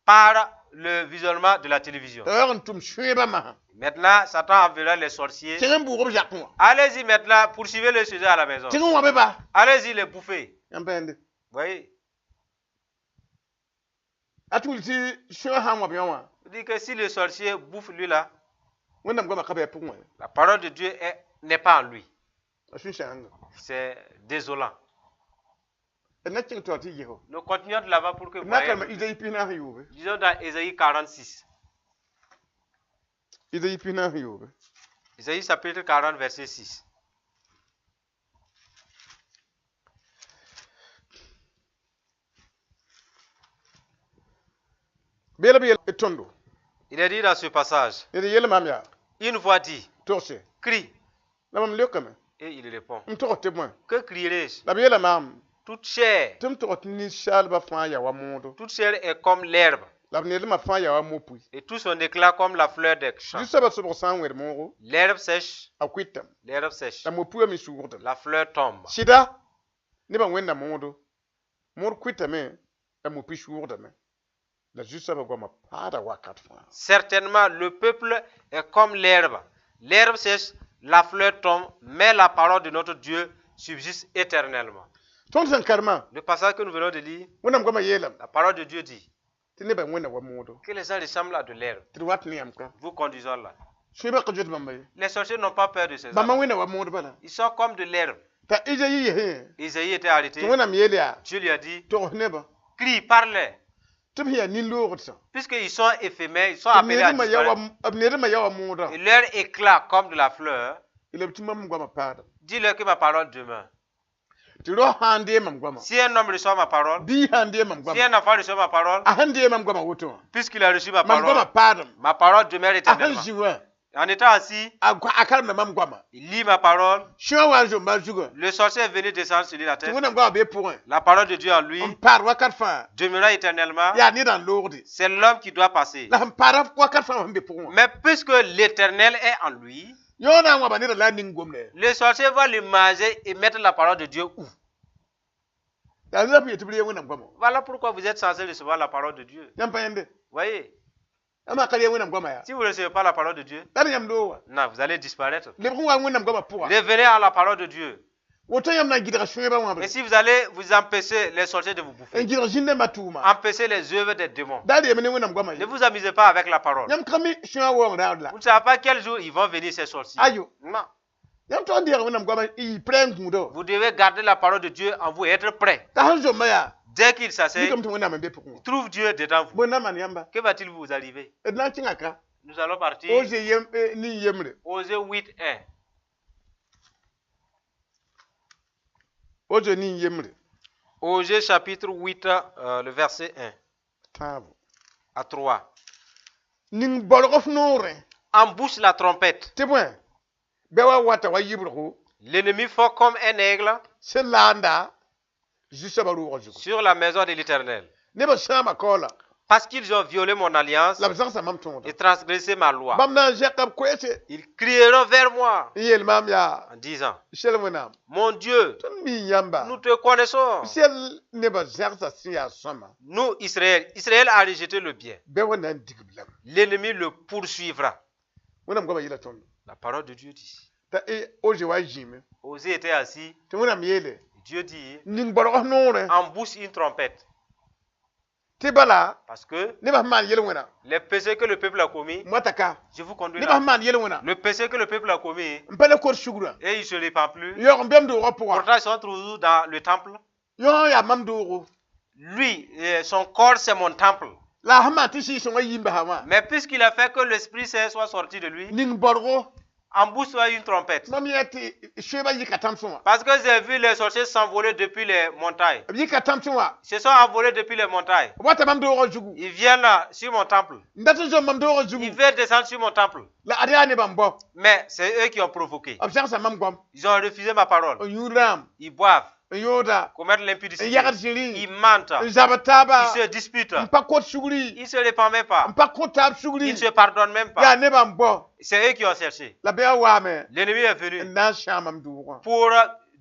par le visionnement de la télévision. T'a yaoog n tʋm sõebã masã Maintenant, Satan enverra les sorciers. Kẽng n bʋʋg b zakẽ wã Allez-y maintenant, poursuivez le sujet à la maison. Tẽng n wãbe ba Allez-y les bouffer. Yãmb pa yẽnde Vous voyez? A tugl tɩ sõe sã n wãb yã wã Il dit que si le sorcier bouffe lui là, Wẽnnaam goamã ka bɩ a pʋgẽ wã ye la parole de Dieu n'est pas en lui. A sũ-sãanga C'est désolant. D na kẽng taoor tɩ yɩso Nous continuons de là-bas pour que D vous na voyez. karema Izayi 43 Disons dans Ésaïe 46. Izayi 43 Ésaïe chapitre 40, verset 6. Beela b yel d tõndo Il est dit dans ce passage, d yel maam yaa une voix dit, togse crie. La mam leokame Et il répond, m togs tɩ bõe que crierai-je? La b yeela maam Toute chair, tɩ m tog tɩ ninsaalbã fãa yaa wa moodo toute chair est comme l'herbe, la b needmã fãa yaa wa mo-pui et tout son éclat comme la fleur des champs. Zu-soabã sobg sã n wẽd moogo L'herbe sèche, a kʋɩtame l'herbe sèche, la mo-puigã me sʋʋgdame la fleur tombe. Sɩda nebã wẽnna moodo mood kʋɩtame la mo-pui sʋʋgdame la zu-soabã goamã paada wakat fãa Certainement, le peuple est comme l'herbe. L'herbe sèche, la fleur tombe, mais la parole de notre Dieu subsiste éternellement. Tõnd sẽn karemã Le passage que nous venons de lire, Wẽnnaam goamã yeelame la parole de Dieu dit tɩ nebã wẽnna wa moodo que les gens ressemblent à de l'herbe. Tɩ d wat ne yãmb ka Vous conduisons là. sõebã ka zoet bãmba ye Les sorciers n'ont pas peur de ces bãmba hommes. wẽnna wa mood bala Ils sont comme de l'herbe. T'a Izayi yesẽ Isaïe était arrêté. Tɩ Wẽnnaam yeel yaa Dieu lui a dit, togs nebã crie, parle. Tɩ b sẽn yaa nin-loogdsã Puisqu'ils sont éphémères, ils sont tɩ b appelés à needmã yaa wa disparaître. b needmã yaa wa moodã Et leur éclat comme de la fleur, la b tɩ mam goamã paadame dis-leur que ma parole demeure. Tɩ rao sã n dee mam goamã Si un homme reçoit ma parole, bii sã n dee mam si goamã un enfant reçoit ma parole, a sẽn dee mam goamã woto wã puisqu'il a reçu ma mam goamã parole, paadame ma parole demeure a sẽn éternellement. zĩ wã En étant assis, a a karemda mam goamã il lit ma parole. Sõa wa n zomba a zugã Le sorcier est venu descendre sur lui la tɩ tête. Wẽnnaam goamã bee pʋgẽ La parole de Dieu en lui n paad wakat fãa demeurera éternellement. Yaa ned n loogde C'est l'homme qui doit passer. La sẽn paada wakat fãa sẽn be pʋgẽ wã Mais puisque l'Éternel est en lui, Yõ na n wãba nedã la a ning gomda. Le sorcier va le manger et mettre la parole de Dieu où? Yaa rẽla p yet tɩ b reeg Wẽnnaam goamã. Voilà pourquoi vous êtes censé recevoir la parole de Dieu. Yãmb pa yẽnde. Voyez, Yãmb sã ka reeg Wẽnnaam goamã yaa. si vous ne recevez pas la parole de Dieu, La d yãmb doog wa. non, vous allez disparaître. Lebg n wa Wẽnnaam goamã pʋga. Revenez à la parole de Dieu. Woto yãmb na n gɩdga sõebã wãbre. Et si vous allez vous empêcher les sorciers de vous bouffer, N gɩdg zĩn-dãmbã tʋʋma. empêcher les œuvres des démons, Da reem ne Wẽnnaam goamã ne ye. vous amusez pas avec la parole. Yãmb ka mi sõa waoong raad la. Vous ne savez pas quel jour ils vont venir ces sorciers. Ayo. Non. Yãmb tog n deega Wẽnnaam goamã n yɩ prɛ n gũuda. Vous devez garder la parole de Dieu en vous et être prêt. T'a sẽn zombã yaa. Dès qu'il s'asseye, Mikame tɩ Wẽnnaam n be pʋgẽ wã. trouve Dieu dedans vous. Bõe na n maan yãmba? Que va-t-il vous arriver? D na n kẽnga ka. Nous allons partir. Oze yem nin yembre. Osée 8, 1. Oze nin yembre. Osée chapitre 8, le verset 1 Tãabo. à 3. Ning bolg f noorẽ. Embouche la trompette. Tɩ bõe bɩ wa wata wa yibrgo L'ennemi fort comme un aigle sẽn laanda zu-soabã roogã zugu. sur la maison de l'Éternel. Nebã sãama kaoola Parce qu'ils ont violé mon alliance la b zãgsa mam tõoda. et transgressé ma loi. Bãmb na n zẽka b koɛɛse Ils crieront vers moi n yeel maam yaa en disant, sel Wẽnnaam. Mon Dieu, Tõnd mi yãmba. nous te connaissons. Sel nebã zãgsa sẽn yaa sõama. Nous, Israël, Israël a rejeté le bien. Bɩ wa na n dig b lame. L'ennemi le poursuivra. Wẽnnaam goamã yeela tõndo. La parole de Dieu dit. T'a Oze wa zĩime. Osée était assis. Tɩ Wẽnnaam yeele. Dieu dit, Ning bolg f noorẽ. embouche une trompette. Tɩ bala Parce que nebã sẽn maan yel-wẽna. les péchés que le peuple a commis, Moata ka. je vous conduis Nebã là. sẽn maan yel-wẽna. Le péché que le peuple a commis, N pa le kor sugrã. et il ne se répand plus. Yaoog n bem doogã pʋga. Pourtant, ils sont toujours dans le temple. Yõ yaa mam doogo. Lui, son corps, c'est mon temple. La a sẽn maan tɩ sɩɩg-sõngã yi n basa wã. Mais puisqu'il a fait que l'Esprit Saint soit sorti de lui, Ning borgo. embouche-toi une trompette. Mam yã tɩ soebã yika tãmsẽ wã. Parce que j'ai vu les sorciers s'envoler depuis les montagnes. B yika tãmsẽ wã. Ils se sont envolés depuis les montagnes. B wata mam doogã zugu. Ils viennent sur mon temple. N dat n zom mam doogã Ils zugu. veulent descendre sur mon temple. La ad yaa nebã n bao. Mais c'est eux qui ont provoqué. B zãgsa mam goam. Ils ont refusé ma parole. N yũud rãam. Ils boivent, N yooda. commettent N l'impudicité. yagd zĩrĩ. Ils mentent. N zabd taaba. Ils se disputent. N pa kot sugri. Ils ne se répandent même pas. N pa kõ taab Ils sugri. ne se pardonnent même Yaa pas. nebã n bao. C'est eux qui ont cherché. La bɩ a waame L'ennemi est venu n na n sãam mam doogã. pour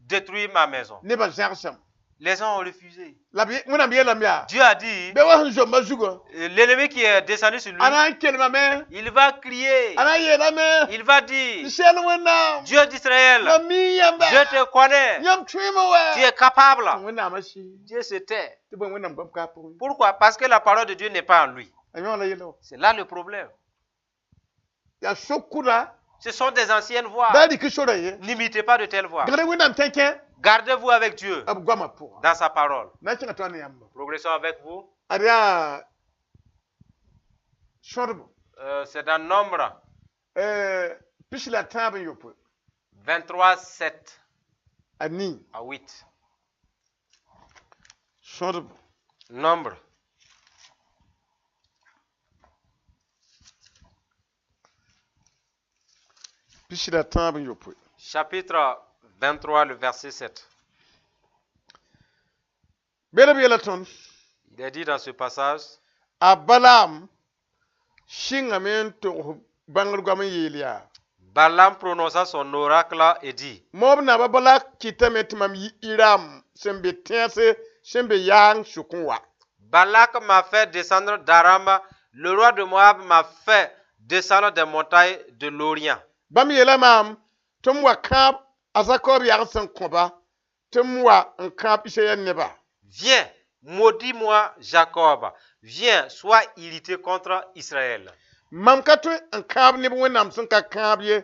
détruire ma maison. Nebã zãgsame. Les gens ont refusé. La b Wẽnnaam yeelame yaa. Dieu a dit, Bɩ wa sẽn zombã zugã. l'ennemi qui est descendu sur lui, A na n kelmame. il va crier, A na n yeelame. il va dire, N sel Wẽnnaam. Dieu d'Israël, Mam mi yãmba. je te connais, Yãmb tõeme wa. tu es capable. Wẽnnaamã sɩ. Dieu se tait. Tɩ bõe Wẽnnaam goam ka pʋgẽ. Pourquoi? Parce que la parole de Dieu n'est pas en lui. A yõ la yella wã. C'est là le problème. Yaa so-kʋda. Ce sont des anciennes voies. Da rɩk sora ye. N'imitez pas de telles voies. Gd Wẽnnaam tẽnkẽ Gardez-vous avec Dieu b goamã pʋgã. dans sa parole. Na n kẽnga tõa ne yãmba. Progressons avec vous. Ad yaa sõdbo. C'est dans Nombre Pis la tãab n yopoe. 23, 7 A nii. à 8. Sõdbo. Nombre Pis la tãab n yopoe. chapitre 23, le verset 7. Bela b yeela tõnd. Il est dit dans ce passage, A Balaam sɩngame n togs bãngr goam n yeel yaa. Balaam prononça son oracle et dit, Moab naba Balak kɩtame tɩ mam yi Iram sẽn be tẽese sẽn be yaang sʋk n wa. Balak m'a fait descendre d'Aram, le roi de Moab m'a fait descendre des montagnes de l'Orient. Bãmb yeela maam tɩ m wa kãab a Zakob yag sẽn kõba tɩ m wa n kãab Israɛl neba. Viens, maudis-moi Jacob, viens, sois irrité contre Israël. Mam ka tõe n kãab neb Wẽnnaam sẽn ka kãab ye.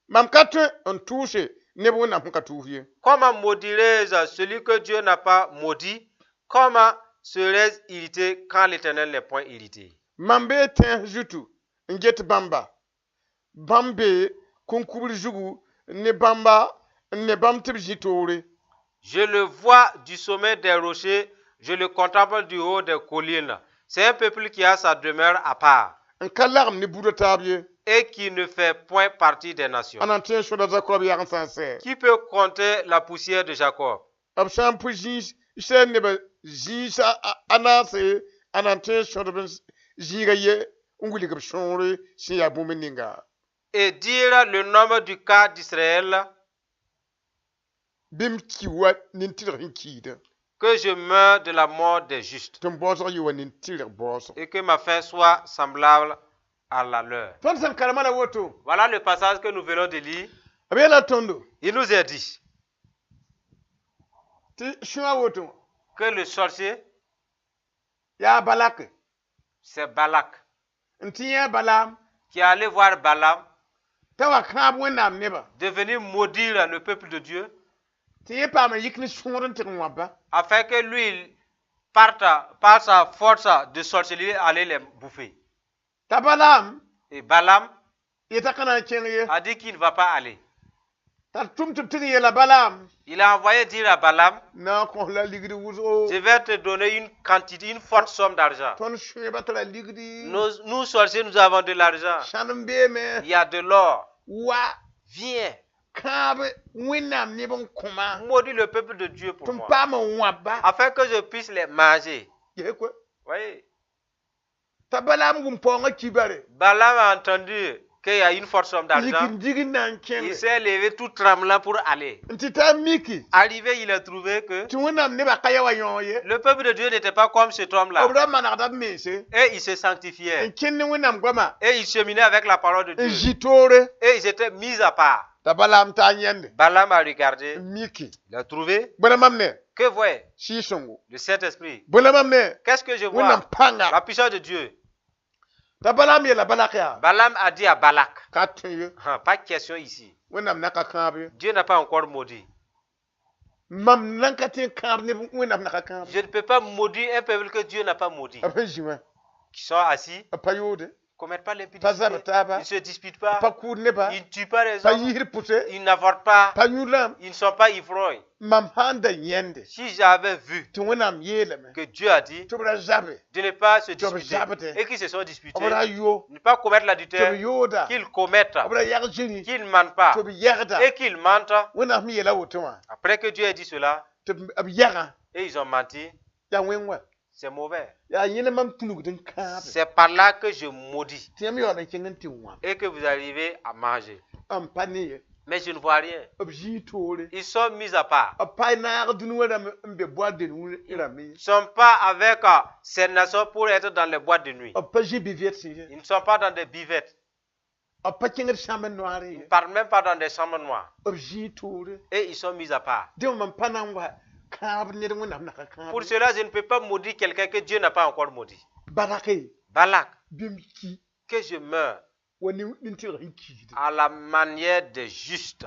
Mam ka tõe n tʋʋse neb Wẽnnaam sẽn ka tʋʋs ye. Comment maudirais-je celui que Dieu n'a pas maudit? Comment serais-je irrité quand l'Éternel n'est point irrité? Mam bee tẽes zutu n get bãmba. Bãmb bee kũnkubr zugu ne bãmba n ne bãmb tɩ b zĩ toore. Je le vois du sommet des rochers, je le contemple du haut des collines. C'est un peuple qui a sa demeure à part N ka lagem ne buda taab ye. et qui ne fait point partie des nations. A na n tõe n sõda Zakob yag n sã n sɛ. Qui peut compter la poussière de Jacob? B sã n pʋ zĩis Israɛl nebã zĩis a naase a na n tõe n sõdb n zĩiga ye n wilg b sõore sẽn yaa bũmb ninga. Et dire le nombre du cas d'Israël, Bɩ m ki wa nin-tɩrg sẽn kiidã. Que je meure de la mort des justes Tɩ m baoosg yɩ wa nin-tɩrg baoosg. Et que ma fin soit semblable à la leur. Tõnd sẽn karema la woto. Voilà le passage que nous venons de lire. B yeela tõndo Il nous est dit tɩ sõa woto que le sorcier, yaa Balak c'est Balak, n tɩ yẽ Balaam qui est allé voir Balaam, t'a wa kãab Wẽnnaam nebã de venir maudire le peuple de Dieu, tɩ yẽ paam n yik ne sõor n tɩg n wãba afin que lui, il parte par sa force de sorcellerie aller les bouffer. T'a Balaam Et Balaam yeta ka na n kẽng ye a dit qu'il ne va pas aller. T'a tʋm tɩ b tɩg n yeela Balaam Il a envoyé dire à Balaam, na n kõs la ligd wʋsgo je vais te donner une quantité, une forte somme d'argent. Tõnd sõeba tara ligdi Nous, sorciers, nous avons de l'argent. sãnem beeme Il y a de l'or. Wa Viens, kãab Wẽnnaam neb n kõma maudis le peuple de Dieu pour tɩ m moi, paam n wãba afin que je puisse les manger. Ges koe Voyez, t'a Balaam wʋm paoongã kibare Balaam a entendu qu'il y a une forte somme yik d'argent. n dig n na n Il kẽnge s'est levé tout tremblant pour aller. N tɩ taa miki Arrivé, il a trouvé que tɩ Wẽnnaam nebã ka ya wa yõog ye le peuple de Dieu n'était pas comme cet homme-là. B ra manegda b mense Et il se sanctifiait. N kẽnd ne Wẽnnaam goama Et il cheminait avec la parole de n Dieu. zĩ toore Et ils étaient mis à part. T'a Balaam taa yẽnde Balaam a regardé, n miki il a trouvé bõe la mam ne que voyez Sɩɩg-sõngo le Saint-Esprit. Bõe la mam ne Qu'est-ce que je vois? Wẽnnaam pãnga La puissance de Dieu. T'a Balaam yeela Balak yaa Balaam a dit à Balak, ka tõe ye ah, pas question ici. Wẽnnaam na ka kãab ye Dieu n'a pas encore maudit. Mam nan ka tõe n kãab neb Wẽnnaam na ka kãab Je ne peux pas maudire un peuple que Dieu n'a pas maudit. B sẽn zĩ wã Qui sont assis, b pa yoode commettent pas pa l'impudicité. zab taaba Ils ne se disputent pas. pa kʋʋd neba Ils ne tuent pas les pa hommes. yisd pʋse Ils n'avortent pas. Pa yũ rãmb Ils ne sont pas ivrognes. Mam sã n da yẽnde Si j'avais vu tɩ Wẽnnaam yeelame que Dieu a dit tɩ b ra zabe de ne pas se tɩ b disputer zabde et qu'ils se sont disputés, b ra yo ne pas commettre tɩ b l'adultère, yooda qu'ils commettent, b ra yag zĩri qu'ils ne mentent pas tɩ b yɛgda et qu'ils mentent, Wẽnnaam sẽn yeela woto wã après que Dieu ait dit cela, tɩ b yɛgã et ils ont menti, yaa wẽn wa c'est mauvais. Yaa yẽne mam tũnugd n kãabe C'est par là que je maudis tɩ yãmb yaool n kẽng n tɩ wãb et que vous arrivez à manger. N pa ne ye Mais je ne vois rien. B zĩig toore Ils sont mis à part. B pa naag dũni wã rãmb n be boa deni rãmb ye Ils ne sont pas avec ces nations pour être dans les boîtes de nuit. B pa zĩ bivɛt sẽ ye Ils ne sont pas dans des buvettes. B pa kẽngd sãmb noare Ils ne ye partent même pas dans des chambres noires. B zĩig toore Et ils sont mis à part. Dẽ mam pa na n wa kãab ned Wẽnnaam na ka kãab Pour cela, je ne peux pas maudire quelqu'un que Dieu n'a pas encore maudit. Balake Balak, bɩ m ki que je meure wa nin-tɩrg sẽn kiisde à la manière des justes.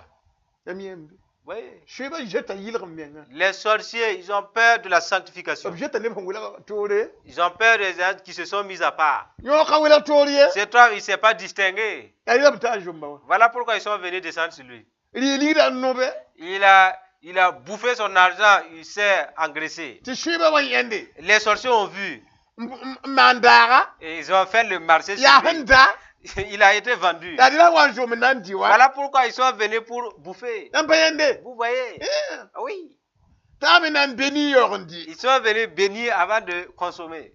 Yãmb yẽmbe Oui. soebã zoeta yɩlg m menga Les sorciers, ils ont peur de la sanctification. B zoeta neb sẽn welg toore Ils ont peur des gens qui se sont mis à part. yõ ka welg toor ye Cet homme, il ne s'est pas distingué. yaa yɩla b taa zomba wã Voilà pourquoi ils sont venus descendre sur lui. Rɩ ligdã n nobe Il a bouffé son argent, il s'est engraissé. Tɩ soebã wa yẽnde Les sorciers ont vu n maan daaga et ils ont fait le marché sur yaa lui. sẽn da Il a été vendu. yaa dɩ la wa n zom n na n dɩ wa Voilà pourquoi ils sont venus pour bouffer. Yãmb pa yẽnde Vous voyez? Ah oui. T'a me na n beni yaoog n dɩ Ils sont venus bénir avant de consommer.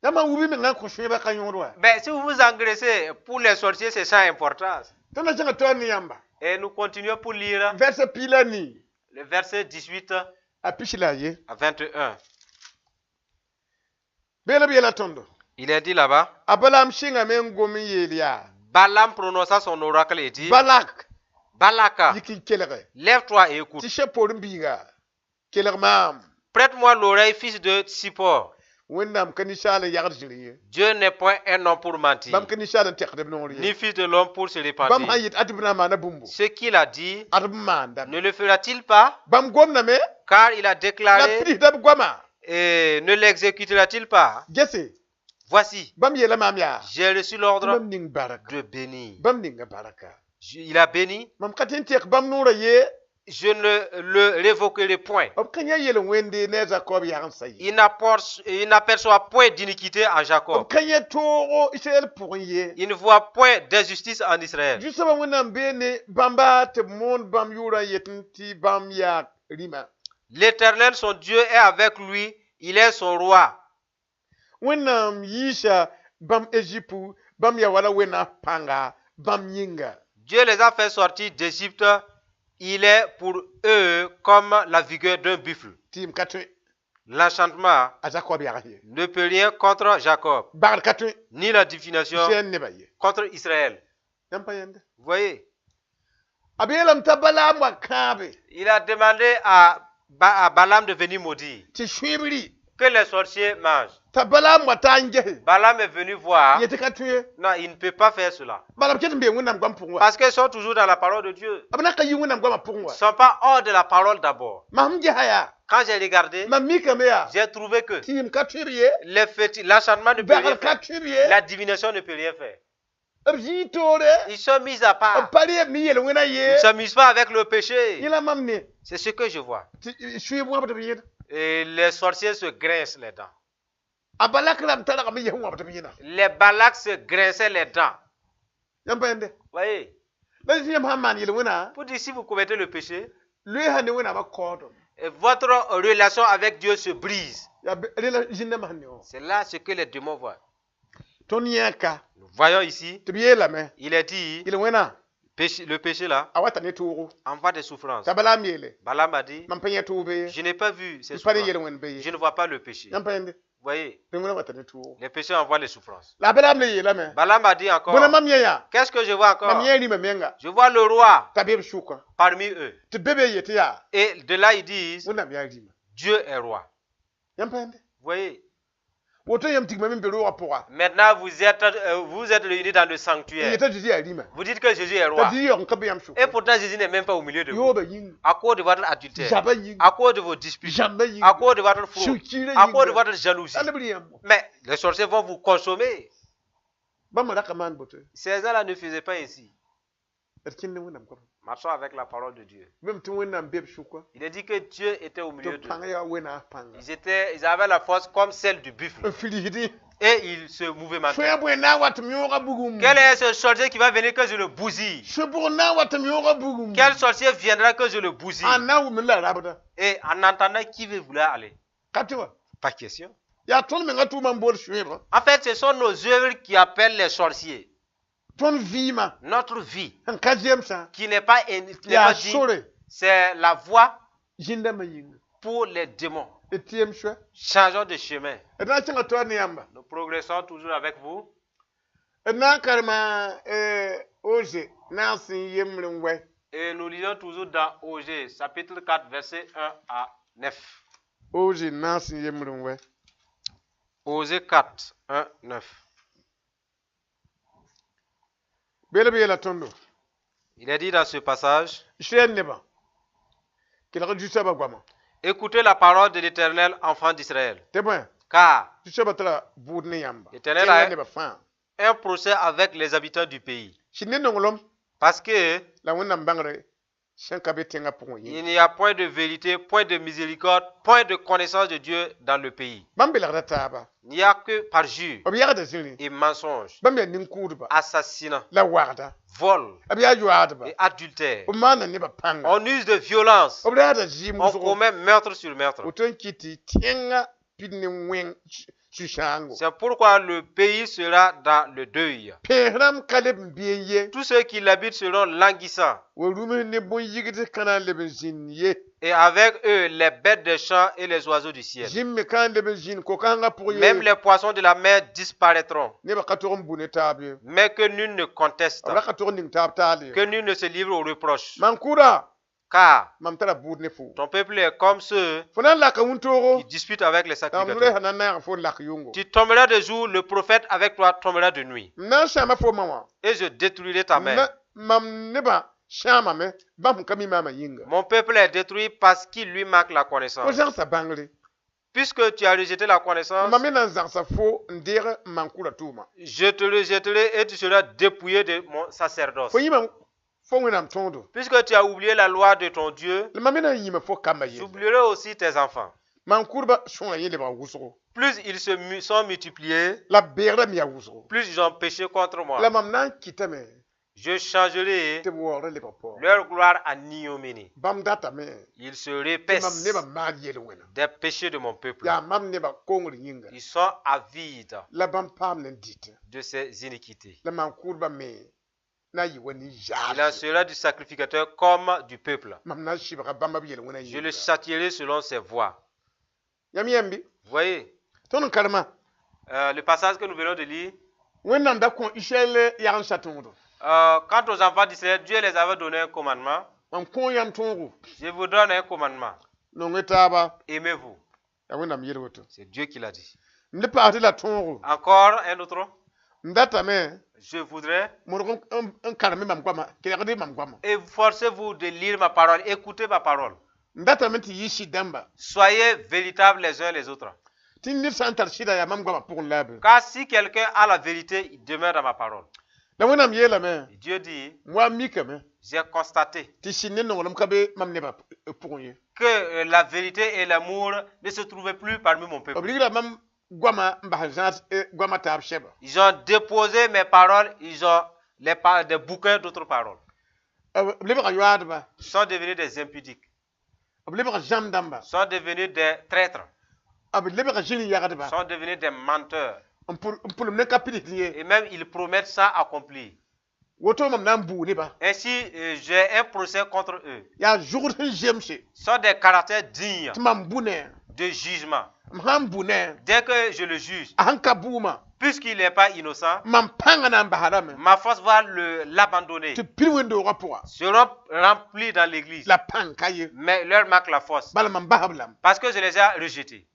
Yãmb n wub mengã n kõ sõebã ka yõod wa Mais si vous vous engraissez, pour les sorciers, c'est sans importance. Tõnd na kẽnga taoor ne yãmba Et nous continuons pour lire verset piig la nii le verset 18 a pis la a ye à 21. Beela b yeela tõndo Il est dit là-bas, a Balaam sɩngame n gom n yeel yaa Balaam prononça son oracle et dit, Balak Balak, yik n kelge lève-toi et écoute. Tɩ Sepor n biiga kelg maam Prête-moi l'oreille, fils de Sippor. Wẽnnaam ka ninsaal n yagd zĩri ye Dieu n'est point un homme pour mentir, Bãmb ka ninsaal n tɛkd b noor ni ye fils de l'homme pour se Bãmb sã n repentir. yet ad b na n maana bũmbo Ce qu'il a dit, ad b maandame ne le fera-t-il pas? Bãmb gomdame Car il a la déclaré pidsda b goama et ne l'exécutera-t-il pas? Gese Voici, bãmb yeela maam yaa j'ai reçu tɩ l'ordre mam ning baraka de bénir. Bãmb ninga baraka Il a béni, Mam ka tõe n tɛk bãmb noorã ye je ne le révoquerai point. B ka yã yel-wẽnde ne a Zakob yagendsã ye Il n'aperçoit point d'iniquité en B Jacob. ka yã toogo Israɛl pʋgẽ ye Il ne voit point d'injustice en Israël. Zu-soabã Wẽnnaam bee ne bãmba tɩ b moon bãmb yʋʋrã n yetẽ tɩ bãmb yaa rĩma L'Éternel, son Dieu, est avec lui. Il est son roi. Wẽnnaam yiisa bãmb Ezipu bãmb yaa wala Wẽnnaam pãnga Bãmb yĩnga. Dieu les a fait sortir d'Égypte. Il est pour eux comme la vigueur d'un buffle. Tɩɩm ka tõe L'enchantement a Zakob yags ye. ne peut rien contre Jacob, Bagd ka tõe ni la divination Israɛl nebã ye. contre Israël. Yãmb pa yẽnde. Vous voyez, A beelame t'a Balaam wa kãabe il a demandé à Balaam de venir maudire, tɩ sũib rɩ que les sorciers mangent. t'a Balaam wa taa n gese. Balaam est venu voir. Yetɩ ka tõe ye. Non, il ne peut pas faire cela. Bala b ket n bee Wẽnnaam goam pʋgẽ wa. Parce qu'ils sont toujours dans la parole de Dieu. B na ka yi Wẽnnaam goamã pʋgẽ Ils ne wa. sont pas hors de la parole d'abord. Mam sẽn gesa yaa, Quand j'ai regardé, mam mikame yaa, j'ai trouvé que tɩɩm ka tõeb ye, l'enchantement ne peut rien bagr ka faire. tõeb ye, La divination ne peut rien faire. b zĩig toore, Ils sont mis à b part. pa reeb ne yel-wẽna Ils ye. ne s'amusent pas avec le péché. Yẽ la mam ne C'est ce que je vois. tɩ sũib wãbd b yẽna. Et les sorciers se grincent les dents. A Balak rãmb targame yes n wãbd b yẽna. Les Balaks se grinçaient les dents. Yãmb pa yẽnde. Voyez, La tɩ yãmb sãn maan yel-wẽna, pour dire si vous commettez le péché, loeesa ne Wẽnnaamã kaoodem. et votre relation avec Dieu se brise. Yaa rela zĩndãmbã sẽn ne wã. C'est là ce que les démons voient. Tõnd yẽka Nous voyons ici, tɩ b yeelame, il est dit, yel-wẽna péché- le péché là a wata ne toogo. envoie des souffrances. T'a Balaam yeele, Balaam a dit, mam pa yẽ toog be ye, je n'ai pas vu ces m pa ne souffrances. yel-wẽnd be ye. Je ne vois pas le péché. Yãmb pa yẽnde. Voyez, Yel-wẽna wata ne toogo. les péchés envoient les souffrances. La Balaam le yeelame, Balaam a dit encore, bõna mam yẽ yaa, qu'est-ce que je vois mam encore? yẽ rĩmã menga Je vois le roi t'a be b sʋka. parmi eux. Tɩ be be yetɩ yaa, Et de là, ils disent, Wẽnnaam yaa rĩmã. Dieu est roi. Yãmb pa yẽnde. Voyez, Woto yãmb tigma me n be roogã pʋga. maintenant vous êtes réunis dans le N sanctuaire. yetã Zeezi yaa rĩmã. Vous dites que Jésus est T'a roi. Zeezi yaoog n ka be yãmb Et sʋka. pourtant, Jésus n'est même pas au milieu de vous. Yoobã yĩnga, À cause de votre adultère, zabã yĩnga, à cause de vos disputes, zãmbã à yĩnga, cause de votre fraude, sũ-kiirã à cause de yĩnga. votre jalousie. Alla b rɩ yãmb. Mais les sorciers vont vous consommer. Bãmb ra ka maan boto ye. Ces gens-là ne faisaient pas ainsi. D kẽnd ne Wẽnnaam goamã. Marchons avec la parole de Dieu. Bem tɩ Wẽnnaam be b sʋka. Il est dit que Dieu était au Tɩ milieu b d'eux. pãng yaa Wẽnnaam pãnga. Ils avaient la force comme celle du buffle. N filsdẽ. Et ils se mouvementaient. Sõa bõe na n wat m yõoga bugum? Quel est ce sorcier qui va venir que je le bousille? Sõ bʋg na n wat m yõoga bugum? Quel sorcier viendra que je le bousille? A na n wʋmd la rabda. Et en entendant qui veut vouloir aller? Ka tɩ wa. Pas question. Yaa tõnd menga tʋʋma n bool sũebã. En fait, ce sont nos œuvres qui appellent les sorciers. Tõnd vɩɩmã Notre vie, sẽn ka zemsã qui n'est pas, qui n'est yaa pas digne, sore c'est la voie zĩndãmbã yĩnga. pour les démons. D tɩ yem soa. Changeons de chemin. D na n kẽnga toa ne yãmba. Nous progressons toujours avec vous. D na n karema Oze naas n yembr n wɛ. Et nous lisons toujours dans Osée, chapitre 4, versets 1 à 9. Oze naas n yembr n wɛ. Osée 4, 1, 9. Beel b yeela tõndo. Il est dit dans ce passage, Israɛl nebã kelg Zu-soabã goamã. Écoutez la parole de l'Éternel, enfant d'Israël. Tɩ bõe, Car Zu-soabã tara bʋʋd ne yãmba. L'Éternel Tẽngã a nebã fãa. un procès avec les habitants du pays. Sɩd ne nonglem Parce que la Wẽnnaam bãngre sẽn ka be tẽngã pʋgẽ yẽ. il n'y a point de vérité, point de miséricorde, point de connaissance de Dieu dans le pays. Bãmb belgda taaba. Il n'y a que parjure B yagda zĩrĩ. et mensonge, Bãmb yaa nin-kʋʋdba assassinat, la wagda. vol B yaa yoaadba. et adultère. B maanda nebã pãnga. On use de violence, B raada zɩɩm on wʋsgo. commet meurtre sur meurtre. Woto n kɩt tɩ tẽngã pid ne wẽng sũ-sãango. C'est pourquoi le pays sera dans le deuil. Pẽes rãmb ka leb n been ye. Tous ceux qui l'habitent seront languissants, Wa rũms ne bõn-yigd ka na n leb n zĩnd ye. et avec eux les bêtes des champs et les oiseaux du ciel. Zĩm me ka n leb n zĩnd ko-kãngã pʋg Même ye. les poissons de la mer disparaîtront, Nebã ka tog n bu ne taab ye. mais que nul ne conteste, B ra ka tog n ning taab taal ye. que nul ne se livre au reproche. Maan-kʋʋda, Car mam tara bʋʋd ne fo. ton peuple est comme ceux Fo na n laka wũntoogo, qui disputent avec les la m sacrificateurs. resa na n naag fo n lak yʋngo. Tu tomberas de jour, le prophète avec toi tombera de nuit. M na n sãama fo ma wã. Et je détruirai ta M mère. na- Mam nebã sãamame bãmb sẽn ka mi maamã yĩnga. Mon peuple est détruit parce qu'il lui manque la Fo connaissance. zãgsa bãngre. Puisque tu as rejeté la connaissance, Mam me na n zãgsa fo n deeg n maan-kʋʋda tʋʋma. je te rejetterai et tu seras dépouillé de mon sacerdoce. Fo yĩma fo Wẽnnaam tõodo. Puisque tu as oublié la loi de ton Dieu, La mam me na n yĩma fo kambã yelle. j'oublierai aussi tes enfants. Maan-kʋʋdbã sõora yẽ lebga wʋsgo. Plus ils sont multipliés, La b beegdã me yaa wʋsgo. plus ils ont péché contre La moi. mam na n kɩtame Je changerai tɩ b waoogrã lebg paoog. leur gloire en ignominie. Bãmb datame Ils se tɩ mam repaissent nebã maan yel-wẽna. des péchés de mon peuple. Yaa mam nebã kongr yĩnga. Ils sont avides La bãmb paam n dɩtẽ. de ces iniquités. La maan-kʋʋdbã me Na n yɩ wa Il en nin-zaabse. sera du sacrificateur comme du peuple. Mam na n sɩbga bãmba b yel-wẽna Je le yĩnga. châtierai selon ses voies. Yãmb yẽmbe. Voyez, Tõnd n karema. Le passage que nous venons de lire, Wẽnnaam da kõ Israɛl yagensã tõodo. Quant aux enfants d'Israël, Dieu les avait donné un commandement. Mam kõ yãmb tõogo. Je vous donne un commandement. Nong-y taaba. Aimez-vous. Yaa Wẽnnaam yel woto. C'est Dieu qui l'a dit. N le paasdɩ la tõogo. Encore un autre. N datame Je voudrais. modg n karem mam goama, kelgd mam goama. Efforcez-vous de lire ma parole, écoutez ma parole. N datame tɩ yɩ sɩd dãmba. Soyez véritables les uns les autres. Tɩ ned sã n tar sɩda yaa mam goamã pʋgẽ la a be. Car si quelqu'un a la vérité, il demeure dans ma parole. La Wẽnnaam yeelame. Dieu dit, N wa n mikame j'ai constaté tɩ sɩd ne nonglem ka be mam nebã pʋgẽ ye. que la vérité et l'amour ne se trouvaient plus parmi mon peuple. B rigra mam goamã n bas zãad goamã taab sɛba. Ils ont déposé mes paroles, ils ont des bouquins d'autres paroles. B lebga yoaadba. Ils sont devenus des impudiques, B lebga zãm dãmba. ils sont devenus des traîtres, B lebga zĩn-yagdba. ils sont devenus des menteurs. N pʋlem ne ka pidsd ye. Et même ils promettent sans accomplir. Woto mam na n buu neba. Ainsi, j'ai un procès contre eux. Yaa zʋgd sẽn zemse. Ce sont des caractères dignes Tɩ mam bu ne. de jugement. M sãn bu ne. Dès que je le juge, A sẽn ka buumã. puisqu'il n'est pas innocent, Mam pãngã na n basdame. ma force va l'abandonner. Tɩ pid wẽnd-doogã pʋga. Seront remplis dans l'église. La pãng ka ye. Mais leur manque la force. Bala mam basb lame. Parce que je les ai rejetés.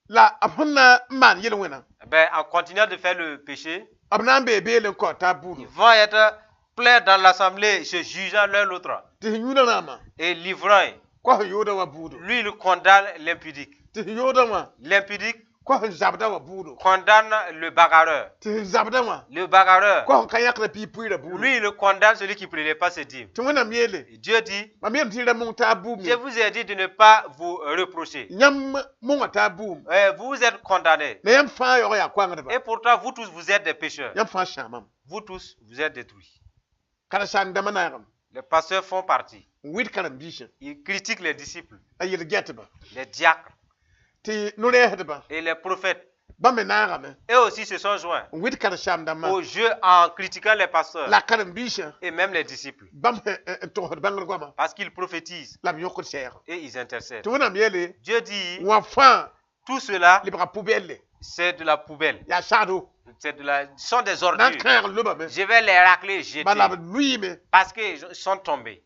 La b sẽn na n maan yel-wẽna. Ben, en continuant de faire le péché, B na n bee beel n kao taab ils buudu. vont être pleins dans l'assemblée, se jugeant l'un l'autre. Tɩ sẽn yũudã rãambã. Et l'ivrogne, Kos n yoodã wã buudo. lui, il condamne l'impudique. Tɩ sẽn yoodã wã. L'impudique Kos n zabdã wã buudo. condamne le bagarreur. Tɩ sẽn zabdã wã. Le bagarreur, Kos n ka yãkda piig-puiirã buudo. lui, il condamne celui qui ne prenait pas ses dîmes. Tɩ Wẽnnaam yeele. Et Dieu dit, Mam yeelame tɩ y ra mong taab buum je ye. vous ai dit de ne pas vous reprocher. Yãmb monga taab buum. Vous êtes condamnés. La yãmb fãa yaoog yaa koangdba. Et pourtant, vous tous, vous êtes des pécheurs. Yãmb fãa sãamame. Vous tous, vous êtes détruits. Karen-saam-dãmbã naagame. Les pasteurs font partie. N wɩd karen-biisã. Ils critiquent les disciples, A yel-gɛtba. les diacres Tɩ no-rɛɛsdbã. et les prophètes. Bãmb me naagame. Eux aussi se sont joints N wɩd karen-saam-dãmbã. au jeu en critiquant les pasteurs La karen-biisã. et même les disciples. Bãmb n togsd bãngr goamã. Parce qu'ils prophétisent La b yõkd sɛɛga. et ils intercèdent. Tɩ Wẽnnaam yeele. Dieu dit, Wã fãa tout cela, lebga poubelle. c'est de la poubelle. Yaa sagdo. Ce sont des Na n ordures. kãag lobame. Je vais les racler et jeter Bala b lʋɩɩme. parce qu'ils sont tombés.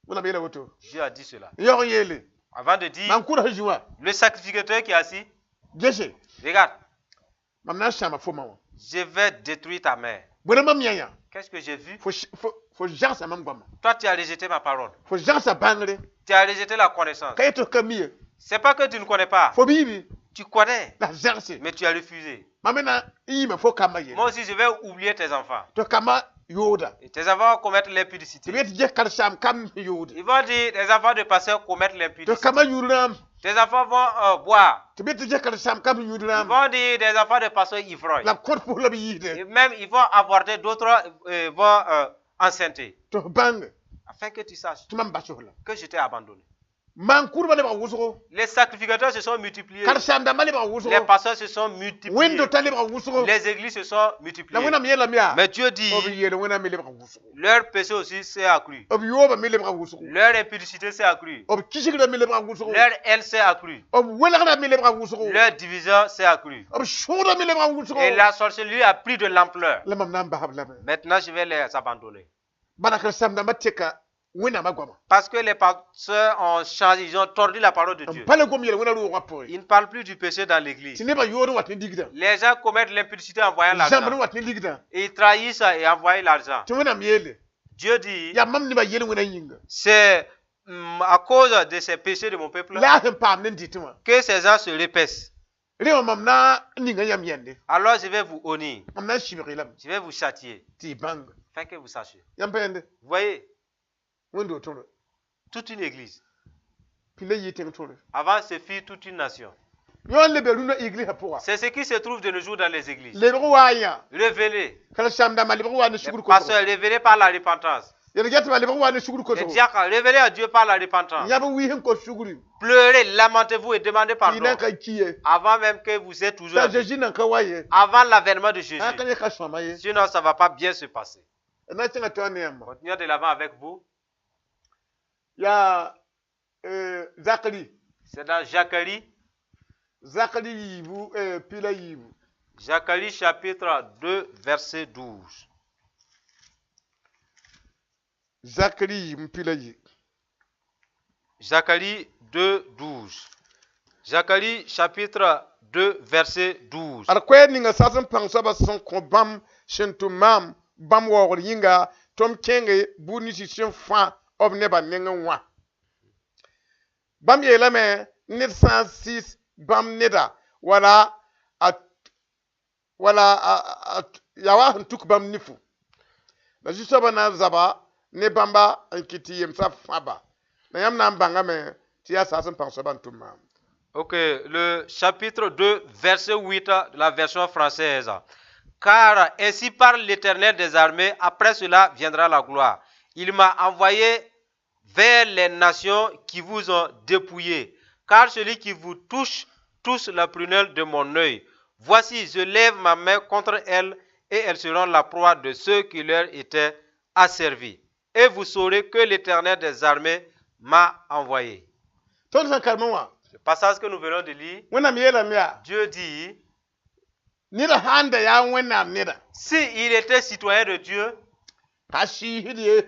Wẽnnaam yeela woto. Dieu a dit cela. N yaoog n yeele. Avant de dire, Mam kʋʋd sẽn zĩ wã. le sacrificateur qui est assis, Gese. regarde, Mam na n sãama fo ma wã. je vais détruire ta mère. Bõe mam yã yã. Qu'est-ce que j'ai vu? Fo zagsa mam goamã. Toi, tu as rejeté ma parole. Fo zagsa bãngre. Tu as rejeté la connaissance. Ka yet tɩ ka mi ye. C'est pas que tu ne connais pas. Fo biibi. Tu connais, La zagse. mais tu as refusé. Mam me na n yĩima fo kambã yelle. Moi aussi, je vais oublier tes enfants. Tɩ kambã yooda. Et tes enfants vont commettre Tɩ l'impudicité. b yet tɩ ges karen-saam kam sẽn yoode. Ils vont dire, tes enfants de pasteur commettent Tɩ l'impudicité. kambã yũud rãam. Tes enfants vont boire. Tɩ b yet tɩ ges karen-saam kam sẽn yũud Ils rãam. vont dire, des enfants de pasteur ivrognes. La b kõt pʋs la b yiisde. Et même, ils vont aborder d'autres, vont enceinter. Tɩ f bãnge Afin que tu saches tɩ mam bas f la. que je t'ai abandonné. Maan-kʋʋdbã lebg wʋsgo. Les sacrificateurs se sont multipliés. Karen-saam-dãmbã lebg Les wʋsgo. pasteurs se sont multipliés. Wẽnd-dotã lebg wʋsgo. Les églises se sont La multipliées. Wẽnnaam yeelame yaa. Mais Dieu dit, B yeel Wẽnnaam me lebg wʋsgo. leur péché aussi s'est accru. B yoobã me lebg wʋsgo. Leur impudicité s'est accrue. B kisgrã me lebg wʋsgo. Leur haine s'est accrue. B welgrã me lebg wʋsgo. Leur division s'est accrue. B sõodã me lebg wʋsgo. Et la sorcellerie a pris de l'ampleur. La mam na n bas b lame. Maintenant, je vais les abandonner. Bala karen-saam-dãmbã teka Wẽnnaamã goama. Parce que les pasteurs ont changé, ils ont tordu la parole de N Dieu. pa le gom yel-wẽna roogã pʋgẽ. Ils ne parlent plus du péché dans l'église. Tɩ nebã yood n wat ne ligdã. Les gens commettent l'impudicité en voyant Zãmbd n l'argent. wat ne ligdã. Ils trahissent et envoient l'argent. Tɩ Wẽnnaam yeele. Dieu dit, Yaa mam nebã yel-wẽna yĩnga. c'est à cause de ces péchés de mon peuple La a sẽn paam ne n dɩtẽ wã. que ces gens se repaissent. Rẽ wã mam na n ninga yãmb yẽnde. Alors je vais vous honnir, Mam na n sɩbg-y lame je vais vous châtier, tɩ y bãng. afin que vous sachiez. Yãmb pa yẽnde. Vous voyez, Wẽnd-doog tõre. toute une église. Pila yɩ tẽng tõre. Avant, ce fut toute une nation. Yõ n lebe rũnã églisã pʋga. C'est ce qui se trouve de nos jours dans les églises. Lebg waa yã. Révélé. Karen-saam-dãmbã lebg waa ne Les sugr kosgo. pasteurs révélés par la repentance. Yel-gɛtbã lebg waa ne sugr Les kosgo. diacres révélés à Dieu par la repentance. Yãb n wɩs n kos sugri. Pleurez, lamentez-vous et demandez Tɩ y pardon. na n ka ki ye. Avant même que vous êtes toujours T'a en vie. Zeezi nan ka wa ye. Avant l'avènement de Jésus. Sã n ka yẽ ka sõama ye. Sinon, ça ne va pas bien se passer. D na n kẽnga taoor ne yãmba. Continuons de l'avant avec vous. Yaa Zakari. C'est dans Zacharie, Zakari yiibu pila yiibu. Zacharie chapitre 2, verset 12. Zakari yiib pila yi. Zacharie 2, 12. Zacharie chapitre 2, verset 12. Ad koɛɛg ninga sas n pãng soabã sẽn kõ bãmb sẽn tʋm maam bãmb waoogr yĩnga tɩ m kẽenge buud nins sẽn fã b nebã nengẽ wã. Bãmb yeelame ned sã n sɩɩs bãmb neda wala a wala a yaa wa sẽn tuk bãmb nifu la zu-soabã na n zaba ne bãmba n kɩt tɩ yemsã fãba la yãmb na n bãngame tɩ yaa saas n pãng soabã n tʋm maam. Ok, le chapitre 2, verset 8 de la version française. Car ainsi parle l'Éternel des armées, après cela viendra la gloire. Il m'a envoyé vers les nations qui vous ont dépouillés. Car celui qui vous touche, touche la prunelle de mon œil. Voici, je lève ma main contre elles et elles seront la proie de ceux qui leur étaient asservis. Et vous saurez que l'Éternel des armées m'a envoyé. Tõnd sẽn karemẽ wã, Le passage que nous venons de lire, Wẽnnaam yeelame yaa Dieu dit, ned sãn da yaa Wẽnnaam neda, si il était citoyen de Dieu, ka sɩɩsd ye.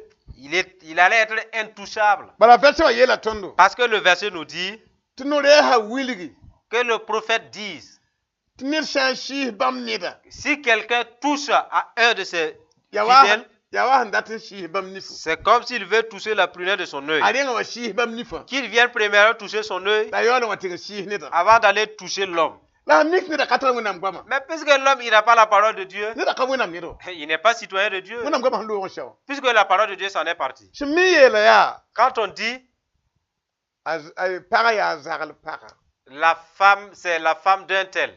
il allait être intouchable. Bala vɛrse wã yeela tõndo Parce que le verset nous dit tɩ no-rɛɛsã wilgi que le prophète dise, tɩ ned sã n sɩɩs bãmb neda, si quelqu'un touche à un de ses yaa wa fidèles, yaa wa sẽn dat n sɩɩs bãmb nifu. c'est comme s'il veut toucher la prunelle de son œil. A rẽnga wã sɩɩs bãmb nifã Qu'il vienne premièrement toucher son œil la yaool n wa tɩg n sɩɩs nedã. avant d'aller toucher l'homme. La sẽn mik neda ka tar Wẽnnaam goama. Mais puisque l'homme, il n'a pas la parole de Dieu, Neda ka Wẽnnaam ned wã. il n'est pas citoyen de Dieu. Wẽnnaam goamã sẽn loog n sɛ wã. Puisque la parole de Dieu s'en est partie. Sẽn mi yeela yaa Quand on dit a pagã yaa zagl paga. la femme, c'est la femme d'un tel,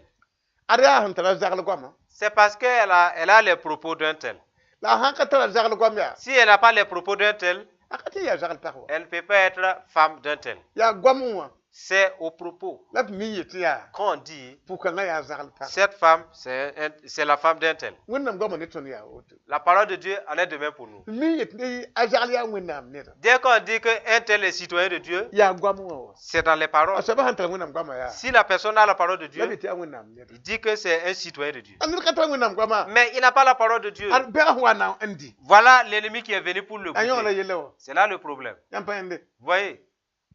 Ad yaa sẽn tara zagl goamã. c'est parce qu'elle a, elle a les propos d'un tel. La a sãn ka tara zagl goam yaa, Si elle n'a pas les propos d'un tel, a ka tɩ n yaa zagl pag wa. elle ne peut pas être femme d'un tel. Yaa goamẽ wã C'est au propos la b mi yetɩ yaa qu'on dit pʋg-kãngã yaa zagl pag. cette femme, c'est la femme d'un tel. Wẽnnaam goamã ne tõnd yaa woto. La parole de Dieu en est de même pour nous. Mi yetɩ ne a zagl yaa Wẽnnaam neda. Dès qu'on dit qu'un tel est citoyen de Dieu, Yaa goamẽ wã wa. c'est dans les A paroles. soabã sẽn tar Wẽnnaam goamã yaa, Si la personne a la parole de la Dieu, b yetɩ yaa Wẽnnaam neda. il dit que c'est un citoyen de Dieu. A ned ka tar Wẽnnaam goamã, Mais il n'a pas la parole de Dieu. ad bɛg sẽn wa na n di. Voilà l'ennemi qui est venu pour le A yõola goûter. yella wã. C'est là le problème. Yãmb pa yẽnde. Vous voyez,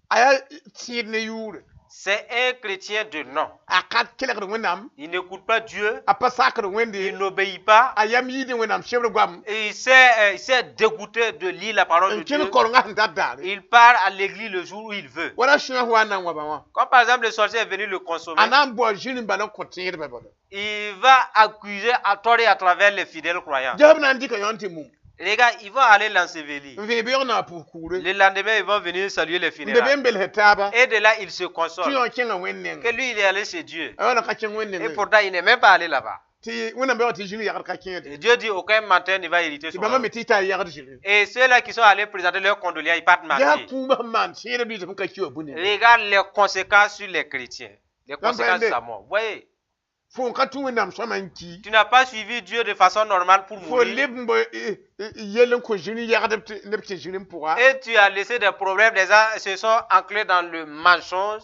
A yaa tẽed ne yʋʋre. c'est un chrétien de nom. A ka kelgd Wẽnnaam, Il n'écoute pas Dieu, a pa sakd Wẽnde, il n'obéit pas, a yam yiid Wẽnnaam sebr goam, et il s'est dégoûté de lire la parole n de kẽn Dieu. korengã sẽn dat daare. Il part à l'église le jour où il veut. Wala sẽn wa na n waba wã. Comme par exemple le sorcier est venu le consommer, A na n bao zĩr n bala n kõ tẽedbã bala. il va accuser à tort et à travers les fidèles croyants. Gesb na n dɩka yõ n tɩ mum. Les gars, ils vont aller l'ensevelir. N vẽe beoog na n pʋs kugre. Le lendemain, ils vont venir saluer les N be be funérailles. n bels taaba Et de là, il se tɩ console. yõ kẽngã Wẽnd nengẽ. Que lui, il est allé chez Dieu. A yaool n ka kẽng Wẽnd Et nengẽ. pourtant, il n'est même pas allé là-bas. Tɩ Wẽnnaam beoog tɩ zĩr yagd ka kẽede. Et Dieu dit, aucun menteur ne va hériter Tɩ son bãmba nom. me tɩ y taa yagd zĩri. Et ceux-là qui sont allés présenter leurs condoléances, ils partent Yaa mentir. kũumã sẽn maan tẽedb nins sẽn ka ki wã bũni. Regarde les conséquences sur les chrétiens. Les conséquences de Comprenez. sa mort. Vous voyez, Fo n ka tũ Wẽnnaam sõama n ki. tu n'as pas suivi Dieu de façon normale pour Fo mourir. leb n bo yell n kõ zĩri yagdb tɩ neb kẽ zĩri n pʋga. Et tu as laissé des problèmes. Des gens se sont ancrés dans le mensonge.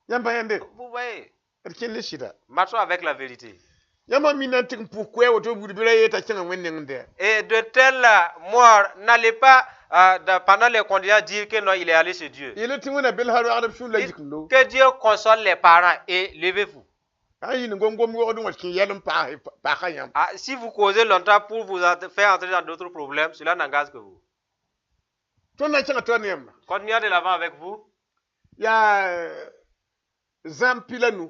Yãmb pa yẽnde, Vous voyez, d kẽnd ne sɩda. marchons avec la vérité. Yãmb mina n tɩg n pʋs koɛɛ woto buud bɩ ra yee t'a kẽngã Wẽnd nengẽ dɛ. Et de telles morts, n'allez pas pendant les condoléances dire que non, il est allé chez Dieu. Yeel tɩ Wẽnna belsa roagdb sũur la Dites yik-n-lo. Que Dieu console les parents et levez-vous. A yɩ n gom-gom yogd n wa kẽ yɛl n paase paasa yãmb. Ah, si vous causez longtemps pour vous faire entrer dans d'autres problèmes, cela n'engage que vous. Tõnd na n kẽngã taoor ne yãmba. Continuons de l'avant avec vous. Yaa zãmb pila nu,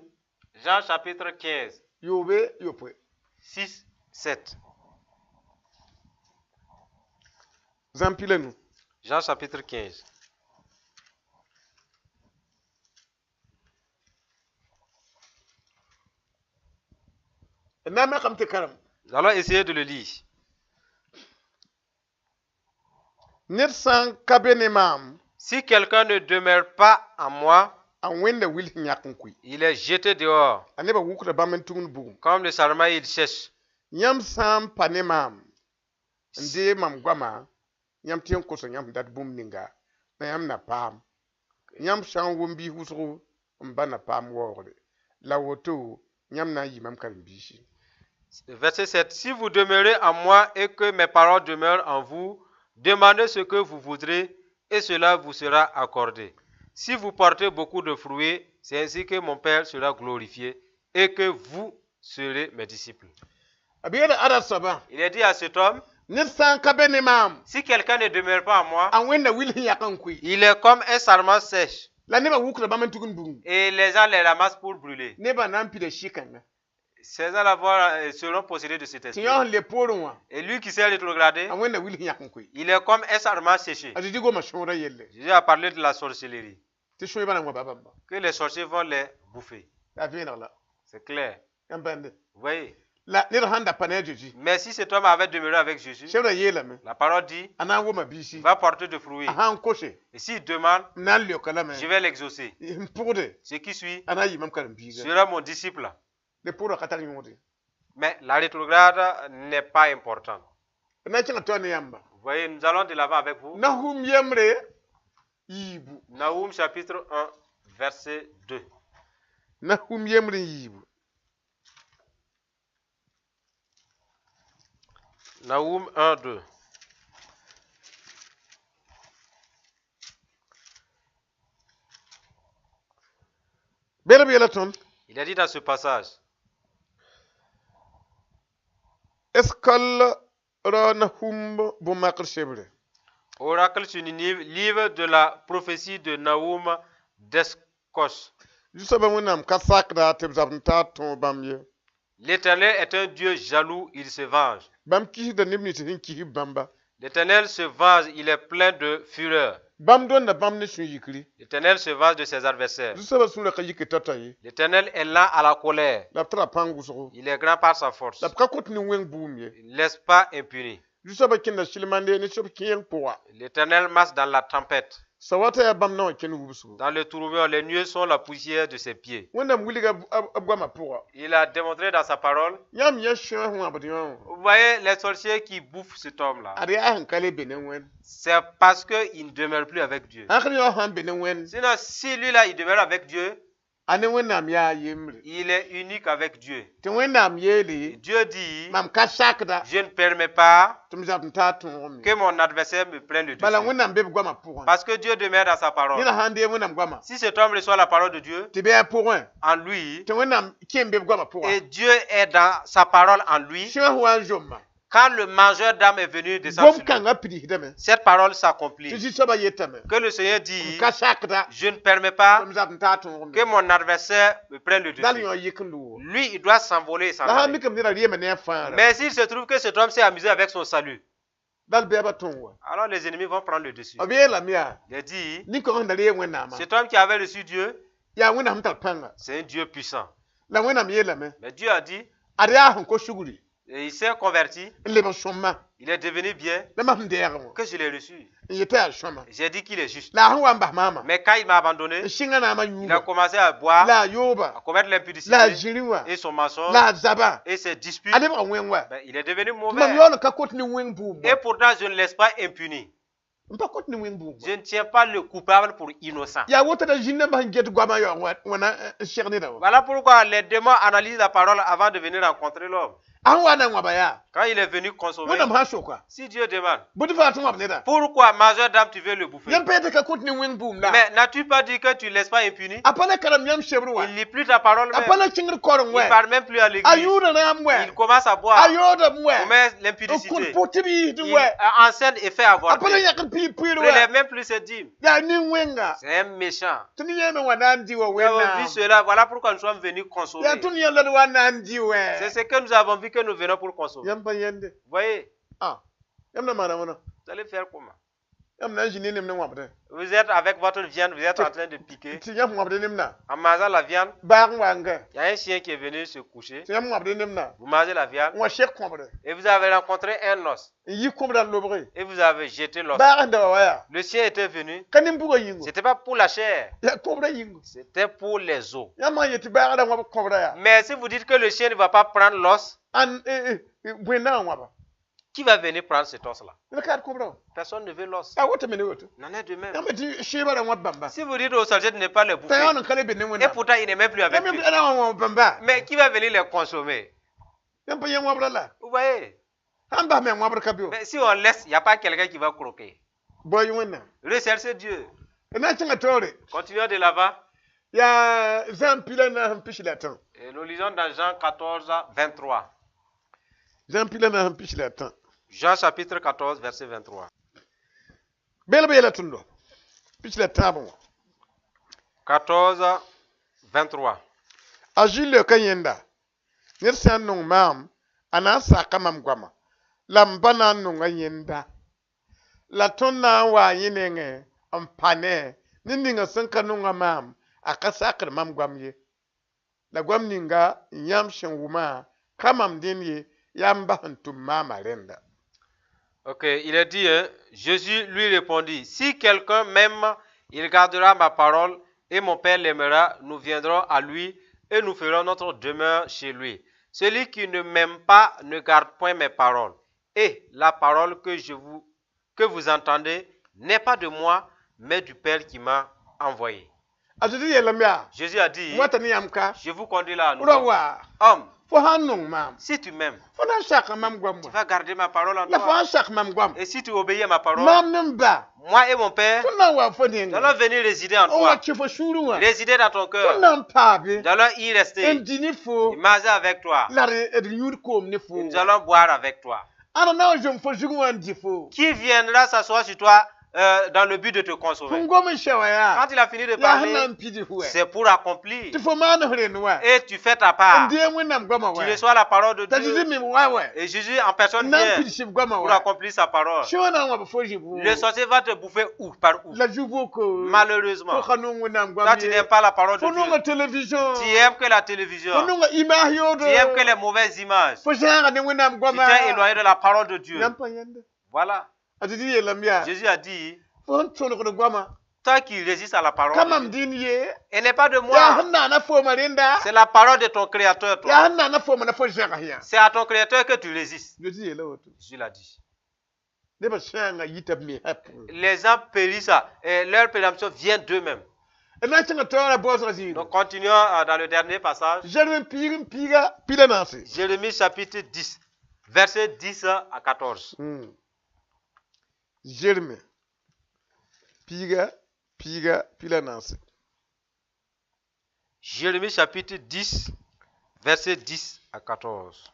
Jean chapitre 15, yoobe yopoe. 6, 7. Zãmb pila nu. Jean chapitre 15. D na n makame tɩ karem. Nous allons essayer de le lire. Ned sã n ka be ne maam, Si quelqu'un ne demeure pas en moi, a wẽnda wil sẽn yãk n kʋɩ. il est jeté dehors. A nebã wukda bãmb n tugnd bugum. Comme le sarment, il sèche. Yãmb sã n pa ne maam, N dee mam goamã, yãmb tɩ n kosa yãmb sẽn dat bũmb ninga, la yãmb na paam. Yãmb sã n wʋm biis wʋsgo, m ba na paam waoogre. La woto, yãmb na n yɩ mam karen-biisi. Verset 7. Si vous demeurez en moi et que mes paroles demeurent en vous, demandez ce que vous voudrez et cela vous sera accordé. Si vous portez beaucoup de fruits, c'est ainsi que mon Père sera glorifié et que vous serez mes disciples. B yeela ada soabã, Il est dit à cet homme, ned sã n ka be ne maam, si quelqu'un ne demeure pas en moi, a wẽnda wil sẽn yak n koe. il est comme un sarment sèche La nebã wukda bãmb n tug n bugum. et les gens les ramassent pour brûler. Nebã na n pida shɩ-kãnga. Ces gens-là seront possédés de cet Tɩ esprit. yã sẽn le poorẽ wã, Et lui qui s'est rétrogradé, a wẽnda wil sẽn yak n koe. il est comme un sarment séché. A Zezi goma sõorã yelle, Jésus a parlé de la sorcellerie, tɩ sõebã na wã ba bãmba. que les sorciers vont les bouffer. Yaa vẽeneg la. C'est clair. Yãmb bãmbe. Vous voyez. La ned sãn da pa ne a Zezi, Mais si cet homme avait demeuré avec Jésus, sebrã yeelame, la parole dit, a na n wʋma il biisi. va porter de fruits. A sã n kose, Et s'il demande, m na n leoka lame je vais l'exaucer. n pʋgde, Ce qui suit a na n yɩ mam karen-biiga. sera mon disciple. Le poorã ka tar yõode. Mais la rétrograde n'est pas importante. D na n kẽngã tao ne yãmba. Vous voyez, nous allons de l'avant avec vous. Nahum yembre yiibu. Nahum chapitre 1, verset 2. Nahum yembre n yiibu. Nahum 1, 2. Bẽlb yeela tõnd, Il est dit dans ce passage, Eskol ra Nahum bõn-makr sebre. Oracle sur Ninive, livre de la prophétie de Nahum d'Escos. Zu-soabã Wẽnnaam ka sakda tɩ b zab n taar tõog bãmb ye. L'Éternel est un Dieu jaloux, il se venge. Bãmb kisda neb nins sẽn kis b bãmba. L'Éternel se venge, il est plein de fureur. Bãmb dõnda bãmb ne sũ-yikri. L'Éternel se venge de ses adversaires. Zu-soabã sũurã ka yik tao-tao ye. L'Éternel est lent à la colère. La b tara pãng wʋsgo. Il est grand par sa force. La b ka kõt nin-wẽng buum ye. Il ne laisse pas impuni. Zu-soabã kẽnda silmande ne sob kẽeng pʋga. L'Éternel marche dans la tempête. Sawata yaa bãmb na wã kẽnd wubsgo. Dans le tourbillon, les nuées sont la poussière de ses pieds. Wẽnnaam wilga b goamã pʋga. Il a démontré dans sa parole. Yãmb yã sõa sẽn wãbd yõ wã. Vous voyez les sorciers qui bouffent cet homme-là. Ad yaa sẽn ka le be ne Wẽnd. C'est parce qu'il ne demeure plus avec Dieu. Ãgd yõ sãn be ne Wẽnd, Sinon, si lui-là, il demeure avec Dieu, a ne Wẽnnaam yaa yembre. il est unique avec Dieu. Tɩ Wẽnnaam Et yeele, Dieu dit, mam ka sakda je ne permets pas tɩ m zab n taar tõogame. que mon adversaire me prenne le Bala dessus. Wẽnnaam be b goamã pʋgẽ. Parce que Dieu demeure dans sa parole. Ned sãn deeg Wẽnnaam goamã, Si cet homme reçoit la parole de Dieu tɩ bɩ a pʋgẽ, en lui, tɩ Wẽnnaam kẽem be b goamã pʋgã. et Dieu est dans sa parole en lui, Sõa sẽn wa n zomma, quand le mangeur d'âme est venu descendre sur lui, gom-kãngã pidsdame. cette parole Tɩ s'accomplit. Zu-soabã yetame, Que le Seigneur m dit, ka sakda je ne permets pas tɩ m zab n taar tõogame. que mon adversaire me prenne le Dal dessus. yõ yik n loog. Lui, il doit s'envoler et s'en La sãn aller. mikame neda reema ne a fãagra, Mais s'il se trouve que cet homme s'est amusé avec son salut, dal bɩ a ba tõog wa. alors les ennemis vont prendre le dessus. B yeelame yaa, Il a dit, nin-kõng sẽn da reeg Wẽnnaamã, cet homme qui avait reçu Dieu, yaa Wẽnnaam sẽn tar pãnga. c'est un Dieu puissant. La Wẽnnaam yeelame, Mais Dieu a dit, ad yaa sẽn kos sugri et il s'est converti, n lebg sõma, il est devenu bien, la mam sẽn deegẽ wã, que je l'ai reçu. n yetã yaa sõma. J'ai dit qu'il est juste. La a sẽn wa n bas maamã, Mais quand il m'a abandonné, n sɩnga naamã il a yũuba, commencé à boire, la a à yooba, commettre la a l'impudicité zĩrĩ wã, et son mensonge la a zabã, et ses disputes. a lebga wẽng wa. Ben, il est devenu Tɩ mam mauvais. yaool n ka kot ne wẽng buum Et pourtant, je ne laisse pas impuni. n pa kot ne wẽng buum Je ne tiens pas le coupable pour innocent. yaa woto la zĩn-dãmbã sẽn get goamã yaoog wãna n seg neda wã. Voilà pourquoi les démons analysent la parole avant de venir rencontrer l'homme. A sẽn wa na n wãba yaa, Quand il est venu consommer, Wẽnnaam sã n soka, si Dieu demande, bõe tɩ faa tɩ wãb neda? pourquoi mangeur d'âme tu veux le bouffer? Yãmb pa yetɩ ka kõt ne wẽng buum la. Mais n'as-tu pas dit que tu ne laisses pas impuni? A pa le karem yãmb sebr wã. Il ne lit plus ta parole A pa même. le kẽngd koreng Il wɛ. ne parle même plus à A l'église. yʋʋda rãam wɛ. Il commence à A boire, yoodame wɛ. commet N kõt l'impudicité. pʋg tɩ b yiisd Il wɛ. enseigne et fait A pa le avorter. yãkd piig pʋɩɩr Il ne relève wɛ. même plus ses dîmes. Yaa nin-wẽnga. C'est un méchant. Tɩ ne yẽeme wã na n dɩ wa Nous avons vu Wẽnnaam. cela, voilà pourquoi nous sommes venus consommer. Yaa tõnd yẽ la d wa na n dɩ C'est wɛ. ce que nous avons vu que nous venons pour consommer. Yãmb pa yẽnde. Vous voyez, Ah, yãmb na maana wãna. vous allez faire comment? Yãmb na n zĩ ne nemd n wãbdẽ. Vous êtes avec votre viande, vous êtes en train de piquer. Tɩ yãmb wãbd nemdã, En mangeant la viande, baag n wa n gã. il y a un chien qui est venu se coucher. Tɩ yãmb wãbd nemdã, Vous mangez la viande n wa sek kõbre. et vous avez rencontré un os N yi kõbrã n lobge. et vous avez jeté l'os. Baag sẽn da wa wa yaa, Le chien était venu. ka nin-bugã yĩngo. C'était pas pour la chair, Yaa kõbrã yĩngo. c'était pour les os. Yãmb sã n yet tɩ baagã ra wãb kõbrã yaa, Mais si vous dites que le chien ne va pas prendre l'os, ãn bõe na n wãba. Qui va venir prendre cet os-là? Ned ka rat kõbra wã. Personne ne veut l'os. A woto me ne woto. Il en est de même. Yãmb tɩ sẽebã ra wãb bãmba. Si vous dites aux sorciers de ne pas les T'a bouffer, yãon n ka le be ne et Wẽnnaam. pourtant il n'est même plus avec Yãmb eux. na wã wãb bãmba. Mais qui va venir les consommer? Yãmb pa yẽ wãbra la. Vous voyez? Sãn bas me wãbr ka be wã. Mais si on laisse, il n'y a pas quelqu'un qui va croquer. Bao-y Wẽnnaam. Recherchez Dieu. D na n kẽnga taoore. Continuons de là-bas. Yaa Zã 14 la tã. Et nous lisons dans Jean 14, 23. Zã 14 la tã. Jean chapitre 14, verset 23. Beel b yeela tõndo. Pis la tãabẽ wã. 14, 23. A Zĩ leoka yẽnda. Ned sã n nong maam, a na n saka mam goama. La m ba na n nonga yẽnda. La tõnd na n waa yẽ nengẽ n pa ne ned ninga sẽn ka nonga maam, a ka sakd mam goam ye. La goam ninga yãmb sẽn wʋmã ka mam dẽnd ye, yaa m ba sẽn tʋm maamã rẽnda. Ok, il est dit, hein, Jésus lui répondit, si quelqu'un m'aime, il gardera ma parole et mon Père l'aimera, nous viendrons à lui et nous ferons notre demeure chez lui. Celui qui ne m'aime pas ne garde point mes paroles. Et la parole que vous entendez n'est pas de moi, mais du Père qui m'a envoyé. A Zezi yeelame yaa, Jésus a dit, wata ne yãmb ka, je vous conduis là à nouveau. rao wa, Homme, fo sã n nong maam, si tu m'aimes, fo na n saka mam goam tu wã. vas garder ma parole en La fo toi. sã n sak mam goam, Et si tu obéis à ma parole, maam ne m ba, moi et mon Père, tõnd na n wa fo nous nengẽ. allons venir résider en N wa toi. kẽ fo sũurẽ wã, Résider dans ton tõnd cœur. na n paabe, Nous allons y rester. n dĩ ne fo, Et manger avec toi. la d yũud koom ne fo. Et nous allons boire avec toi. Ãda na n zom fo zug wã n dɩ fo. Qui viendra s'asseoir sur toi dans le but de te consommer? Sẽn gom n sɛ wã yaa, Quand il a fini de yaa sẽn na parler, n pid fo wɛ. c'est pour accomplir. Tɩ fo maan f rẽnd wã, Et tu fais ta n part. deem Wẽnnaam goamã Tu wɛ. reçois la parole de T'a Zezi Dieu. me wa wɛ, Et Jésus en personne n na n vient pid sɩb goamã pour wɛ. accomplir sa parole. Sẽn wã na n wãb fo zɩ Le sorcier va te bouffer où? Par où? La zu-boko. Malheureusement. Fo ka nong Wẽnnaam goam Toi, tu ye. n'aimes pas la parole de Fo nonga Dieu. télévision. Tu aimes que la Fo télévision. nonga image yoodo. Tu aimes que les mauvaises images. Fo zãaga ne Wẽnnaam Tu goamã. t'es éloigné de la parole de Dieu. Yãmb pa yẽnda. Voilà. A Zezi yeelame yaa, Jésus a dit, fo sẽn tõlgd goamã, toi qui résistes à la parole, ka de mam Dieu, dĩnd ye, elle n'est pas de yaa moi. sẽn naana fooma rẽnda, C'est la parole de ton créateur, toi. yaa sẽn naana fooma la fo zẽgs yã. C'est à ton créateur que tu résistes. Zezi yeela woto. Jésus l'a dit. Nebã sãanga yita b mesã pʋgẽ. Les gens périssent et leur péremption vient d'eux-mêmes. D na n kẽnga taoorã baoosgã zĩiga. Donc continuons dans le dernier passage. Zerem piig n piiga pila naase. Jérémie chapitre 10, versets 10 à 14. Zerme piiga piiga pila naase. Jérémie chapitre 10, versets 10 à 14.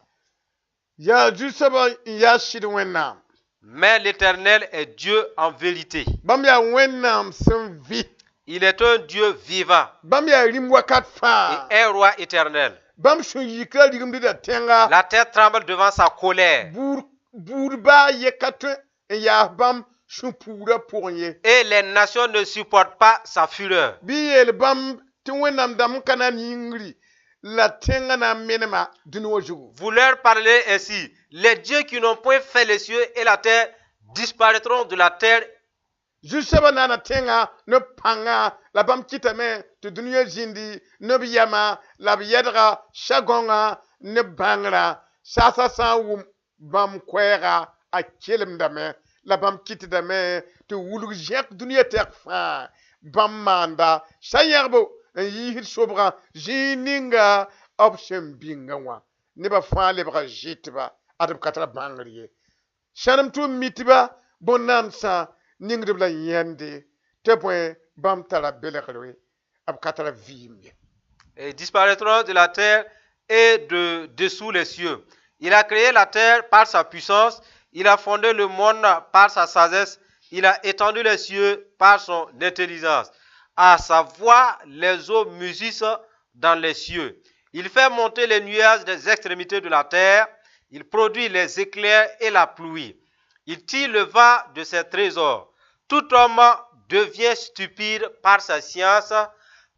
Yaa Zu-soabã n yaa sɩd Wẽnnaam. Mais l'Éternel est Dieu en vérité. Bãmb yaa Wẽnnaam sẽn vɩ. Il est un Dieu vivant Bãmb yaa rĩm wakat fãa. et un roi éternel. Bãmb sẽn yikra rigimdda tẽnga. La terre tremble devant sa colère Buud buud baa ye ka tõe n yaas bãmb sũ-puurã pʋgẽ ye. et les nations ne supportent pas sa fureur. Bɩ yeel bãmb tɩ Wẽnnaam dãmb n ka na n yĩngri la tẽngã na n menema dũni wã zugu. Vous leur parlez ainsi. Les dieux qui n'ont point fait les cieux et la terre disparaîtront de la terre. Zu-soabã naana tẽngã ne b pãnga la bãmb kɩtame tɩ dũniyã zĩndi ne b yɛma la b yɛdga sa-gãongã ne b bãngrã saasã sã n wʋm bãmb koɛɛga a kelemdame la bãmb kɩtdame tɩ wulg zẽk dũniyã tɛk fãa bãmb maanda sa-yẽgbo n yiisd sobgã zĩig ninga b sẽn bĩngã wã nebã fãa lebga zɩtba ad b ka tara bãngr ye sãnem tʋ mitba bõn-naamsã ningdb la yẽnde tɩ bõe bãmb tara belgre b ka tara vɩɩm ye. Et disparaîtront de la terre et de dessous les cieux. Il a créé la terre par sa puissance, il a fondé le monde par sa sagesse, il a étendu les cieux par son intelligence. À sa voix, les eaux mugissent dans les cieux. Il fait monter les nuages des extrémités de la terre, il produit les éclairs et la pluie. Il tire le vent de ses trésors. Tout homme devient stupide par sa science,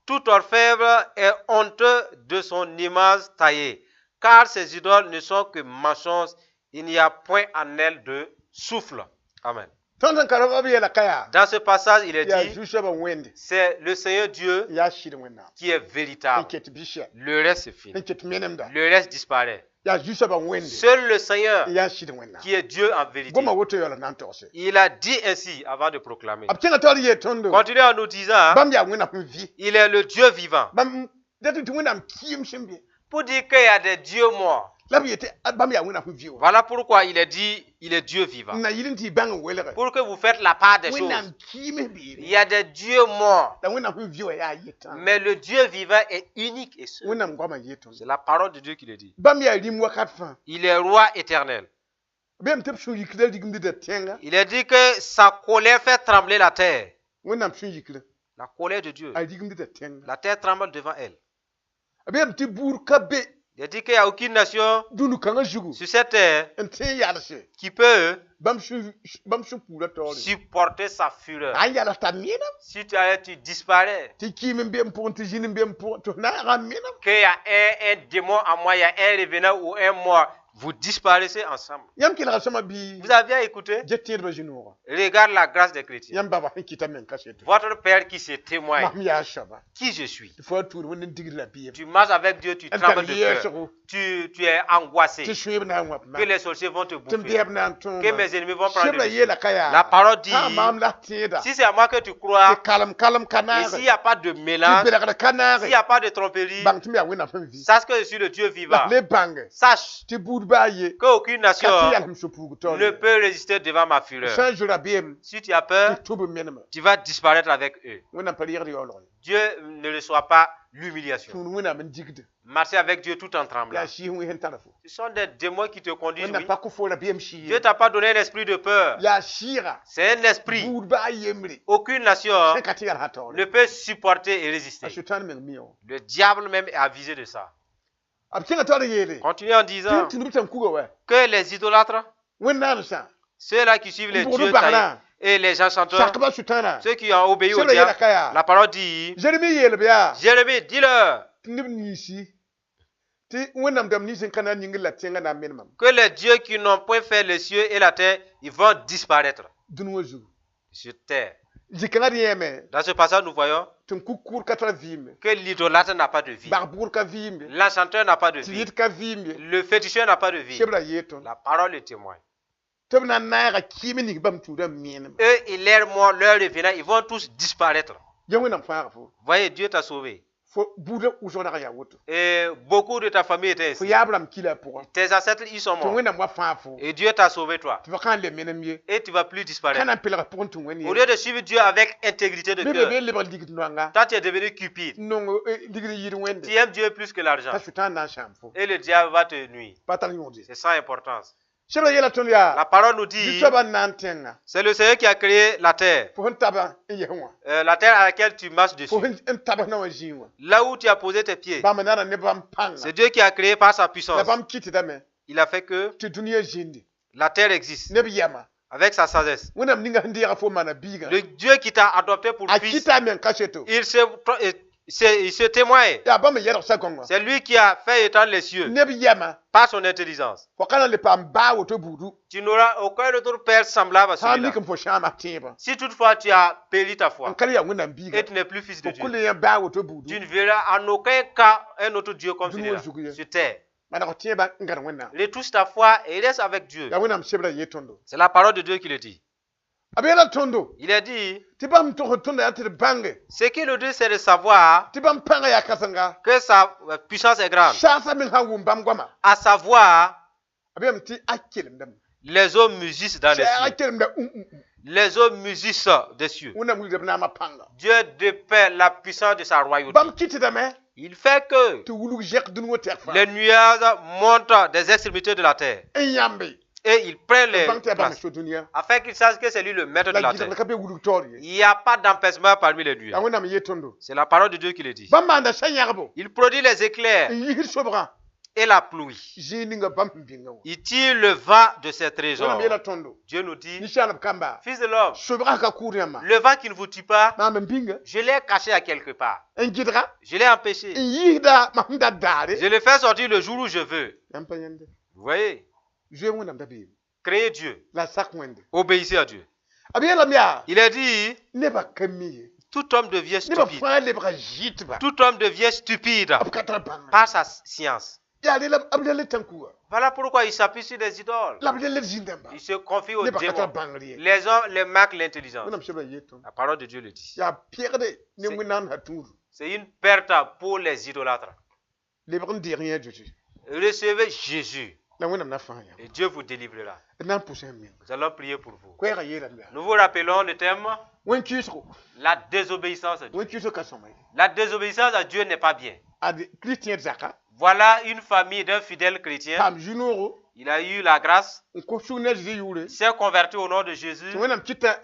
tout orfèvre est honteux de son image taillée, car ses idoles ne sont que mensonges, il n'y a point en elles de souffle. Amen. Tõnd sẽn ka b yeela ka yaa Dans ce passage, il est yaa dit, Zu-soabã Wẽnde c'est le Seigneur Dieu n yaa sɩd Wẽnnaam qui est n véritable. ket bɩsɛ Le reste, c'est fini. n ket menemda. Le reste disparaît. Yaa Zu-soabã Wẽnde Seul le Seigneur n yaa sɩd Wẽnnaam. qui est Dieu en vérité. Goma woto yaoola na n togse. Il a dit ainsi avant de proclamer. B kẽngã taoor yeel tõndo Continue en nous disant, bãmb yaa Wẽnnaam sẽn vɩ. il est le Dieu vivant. Bãmb dat tɩ Wẽnnaam kɩɩm sẽn be. Pour dire qu'il y a des dieux morts. La b yetɩ bãmb yaa Wẽnnaam sẽn vɩ wã. Voilà pourquoi il est dit, il est Dieu vivant. N na yɩl n tɩ y bãng n welge. Pour que vous faites la part des choses. Wẽnnaam kɩɩms Il beere. y a des dieux morts. La Wẽnnaam sẽn vɩ wã yaa yetã. Mais le Dieu vivant est unique et seul. Wẽnnaam goamã yet tõndo. C'est la parole de Dieu qui le dit. Bãmb yaa rĩm wakat fãa. Il est roi éternel. B yeelame tɩ b sũ-yikdã rigimdda tẽnga. Il est dit que sa colère fait trembler la terre. Wẽnnaam sũ-yikrã La colère de Dieu. a rigimdda tẽnga. La terre tremble devant elle. B yeelame tɩ buud ka be Il est dit qu'il n'y a aucune nation dũni kãngã zugu sur cette terre n tõe n yalse qui peut bãmb sũ-puurã taoore. supporter sa fureur. A n yals t'a menam Si tu allais, tu disparais. tɩ kɩɩm n be n pʋgẽ tɩ zĩn n be n pʋgẽ tɩ f naagã menam. Qu'il y a un démon en moi, il y a un revenant ou un mort. Vous disparaissez ensemble. Yãmb kelga sõma bɩ Vous avez bien écouté? get tẽedbã zĩ-noogã. Regarde la grâce des chrétiens. Yãmb baba sẽn kɩta meng kaseto. Votre Père qui se témoigne, Mam yaa soaba. qui je suis. Tɩ fo a tuur wẽnd n digd la bɩɩm. Tu marches avec Dieu, tu N tar trembles de peur. yɛɛsgo Tu es angoissé. tɩ sũyb na n wãp Que maam. les sorciers vont te Tɩ m bouffer. bɛɛb na n Que tõoma. mes ennemis vont prendre Sebra le dessus. yeela ka yaa. La parole dit, Sã n maam la tẽeda. si c'est à moi que tu crois, Tɩ kalem kalem ka et naage. s'il n'y a pas de Tɩ mélange, belgr ka s'il naage. n'y a pas de tromperie, Bãng tɩ m yaa Wẽnnaam sẽn vɩ. sache que je suis le Dieu La vivant. f le bãnge Sache tɩ buud baa ye qu'aucune ka nation tɩ yalsem sũ-puug taoor ne ye. peut résister devant ma fureur. Sã n zo rabeem Si tu as peur, tɩ tʋb n menemã. tu vas disparaître avec eux. Wẽnnaam pa reegd yaoolg ye. Dieu ne reçoit pas l'humiliation. Tũud Wẽnnaam n digda. Marcher avec Dieu tout en tremblant. Yaa sɩɩs wẽns n tar fo. Ce sont des démons qui te conduisent. Wẽnnaam Oui. pa kõ fo rabeem sɩɩ Dieu ye. t'a pas donné un esprit de peur. Yaa sɩɩga C'est un esprit. buud baa yembre Aucune nation sẽn ka tɩ yalsã taoore. ne peut supporter et A résister. Sʋtãan meng mi wã. Le diable même est avisé de ça. B kẽngã taoor yeele Continue en tɩ disant tũud b tãn kuga wa. que les idolâtres, Wẽnnaamsã ceux-là qui suivent les n bʋgd dieux bagrã taillés et les gens chanteurs, sakba Sʋtãanã. ceux qui ont obéi au Sebra yeela diable, ka yaa. la parole dit, Zeremi yeelb yaa Jérémie, dis-leur tɩ neb ninsi tɩ Wẽnnaam dãmb nins n ka na n yĩngr la tẽngã na n menemame que les dieux qui n'ont point fait les cieux et la terre, ils vont disparaître dũni wã zugu. sur terre. Zĩ-kãngã d yẽeme Dans ce passage, nous voyons tɩ n kuk-kʋʋd ka tar vɩɩm ye. que l'idolâtre n'a pas de vie, Bag-bʋgd ka vɩɩm ye. l'enchanteur n'a pas de Tɩ vie, yɩt ka vɩɩm ye. le féticheur n'a pas de vie. Sebra yeel tõnd La parole le témoigne. tɩ b na n naaga kɩɩm ning bãmb tũudã n menem. Eux et leurs morts, leurs revenants, ils vont tous disparaître. Ya Wẽnnaam fãaga fo. Voyez, Dieu t'a sauvé. Fo buudã wʋsg rag n yaa woto. Et beaucoup de ta famille étaient Fo ainsi. yaab rãmb kila a pʋgã. Tes ancêtres, ils sont Tɩ morts. Wẽnnaam wa fãag fo. Et Dieu t'a sauvé, toi. Tɩ fo kãn le menem ye. Et tu vas plus Ka disparaître. na n pelga pʋgẽ tũ Wẽnd Au ye. lieu de suivre Dieu avec intégrité de Bɩ cœur, be lebg ligd noanga. toi, tu es devenu cupide. N nong ligd n yɩɩd Wẽnde. Tu aimes Dieu plus que l'argent. T'a Sʋtãan na n sãam fo. Et le diable va te nuire. Pa tar yõod ye. C'est sans importance. Sebra yeela tõnd yaa La parole nous dit, Zu-soabã n na n tẽnga. c'est le Seigneur qui a créé la terre. Fo sẽn tabã n yɛs wã. La terre à laquelle tu marches Fo dessus. sẽn n tabs na wã zĩig wã. Là où tu as posé tes pieds. Bãmb nana ne bãmb pãnga. C'est Dieu qui a créé par sa La puissance. bãmb kɩtdame Il a fait que tɩ dũniyã zĩndi. la terre existe Neb yɛma. avec sa sagesse. Wẽnnaam ninga sẽn deega fo maana biigã. Le Dieu qui t'a adopté pour A fils, kɩta a meng kaseto. il se témoigne. Yaa bãmb n yɛlg sa-gõngã. C'est lui qui a fait étendre les cieux Neb yɛma. par son intelligence. Fo ka na n le paam baa woto buudu. Tu n'auras aucun autre père semblable à Sã n celui-là. mik n fo sãama tẽebã. Si toutefois tu as péri ta N foi ka le yaa Wẽnnaam biiga. et tu n'es plus fils de Fo Dieu, kʋ le yã baa woto buudu. tu ne verras en aucun cas un autre Dieu comme Dũni celui-là wã zug ye. sur terre. Maneg tẽebã n gãd Wẽnnaam. Retouche ta foi et reste avec Dieu. Yaa Wẽnnaam sebra yeel tõndo. C'est la parole de Dieu qui le dit. B yeela tõndo Il est dit, tɩ bãmb togsd tõnda yaa tɩ d bãnge ce qu'il nous dit, c'est de savoir tɩ bãmb pãngã yaa kãsenga. que sa puissance est grande. Saasã meng sã n wʋm bãmb goama. À savoir, B yeelame tɩ a kelemdame. les eaux mugissent dans les Sɛɛga cieux. kelemda um Les eaux mugissent des cieux. Wẽnnaam wilgda b naamã pãnga. Dieu dépeint la puissance de sa royauté. Bãmb kɩtdame Il fait que tɩ wulg zẽk dũni wã tɛk fãa. les nuages montent des extrémités de la terre N yãmbe. et il prend les Bãng tɩ yaa bãmb places so dũniyã. afin qu'il sache que c'est lui le maître de La la gɩdgd terre. ka be wulg taoor ye. Il n'y a pas d'empêchement parmi les Yaa nuages. Wẽnnaam yeel tõndo. C'est la parole de Dieu qui le dit. Bãmb maanda sã-yãgbo Il produit les éclairs n yisd sobgã et la pluie. zĩig ninga bãmb sẽn bĩngã wã. Il tire le vent de ses trésors. Wẽnnaam yeela tõndo. Dieu nous dit, Ninsaalb kamba. fils de l'homme, Sobgã ka kʋʋd yãmba. le vent qui ne vous tue pas, Maam n bĩnga. je l'ai caché à quelque part. N gɩdga. Je l'ai empêché. N yiisda mam sẽn dat daare. Je le fais sortir le jour où je veux. Yãmb pa yãnde. Vous voyez, Zoe Wẽnnaam dabeem. créez Dieu, La sak Wẽnde. obéissez à Dieu. B yeelame yaa Il est dit, nebã ka mi ye. tout homme devient Nebã stupide. fãa lebga zɩtba. Tout homme devient stupide B ka tar bãnga. par sa science. Yaa rela b rel tãnkuga. Voilà pourquoi ils s'appuient sur des idoles. La b rel zĩn-dãmba. Ils se confient aux Nebã ka tar démons. bãngr ye. Les hommes les manquent l'intelligence. Wẽnnaam sebra yetõ. La parole de Dieu le dit. Yaa pẽgde ne Wẽnnaam sã tũud. C'est une perte pour les idolâtres. Lebg n deeg yẽ a Zeezi. Recevez Jésus La Wẽnnaam na fãag yãmb. Et Dieu vous délivrera. D na n pʋsa yãmb menga. Nous allons prier pour vous. Koɛɛgã yeelame yaa. Nous vous rappelons le thème, Wẽn-kɩɩsgo. la désobéissance à Dieu. Wẽn-kɩɩsg ka sõma ye. La désobéissance à Dieu n'est pas bien. Ad kirist zaka. Voilà une famille d'un fidèle chrétien. Paam zu-noogo. Il a eu la grâce, N kos sug ne a Zeezi yʋʋre. il s'est converti au nom de Jésus Tɩ Wẽnnaam kɩta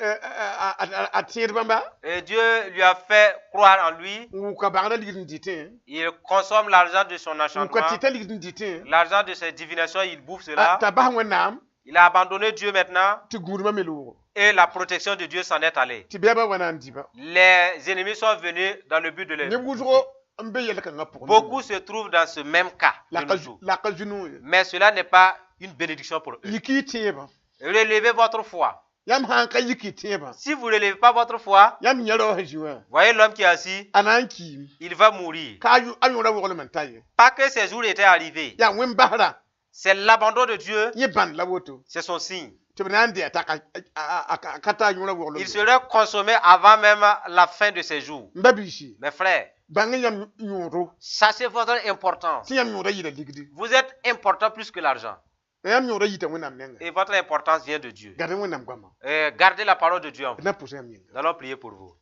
a tẽed bãmba. Et Dieu lui a fait croire en lui. N wʋka bagrã ligd n dɩtẽ. Il consomme l'argent de son N ka enchantement, tɩta ligd n dɩtẽ. L'argent de ses divinations, il bouffe cela. T'a bas Wẽnnaam. Il a abandonné Dieu maintenant Tɩ gũudmã me loogo. Et la protection de Dieu s'en est allée. Tɩ bɛɛbã wa na n dɩba. Les ennemis sont venus dans le but de les Neb wʋsgo n be yɛl-kãngã pʋgẽ. Beaucoup se trouvent dans ce même cas La de ka nos jours. la ka zu-noog ye. Mais cela n'est pas une bénédiction pour eux. Yik y tẽebã. Relevez votre foi. Yãmb sã n ka yik y tẽebã. Si vous ne relevez pas votre foi, Yãmb yẽ rao sẽn zĩ wã. voyez l'homme qui est assis, A na n kiime. il va mourir. Ka a yõora woglem n ta ye. Pas que ces jours étaient arrivés. Yaa wẽn basra. C'est l'abandon de Dieu, Yẽ bãnd la woto. c'est son signe. Tɩ b na n dɩ a taka a ka ta a yõora woglem. Il serait consommé avant même la fin de ses jours. N ba biisi. Mes frères, Bãng yãmb yõodo. sachez votre importance. Tɩ yãmb yõoda yɩla ligdi. Vous êtes important plus que l'argent. La yãmb yõoda yita Wẽnnaam nengẽ. Et votre importance vient de Dieu. Gad Wẽnnaam goamã. Et gardez la parole de Dieu en vous. D na pʋsa yãmb yĩnga. Nous allons prier pour vous.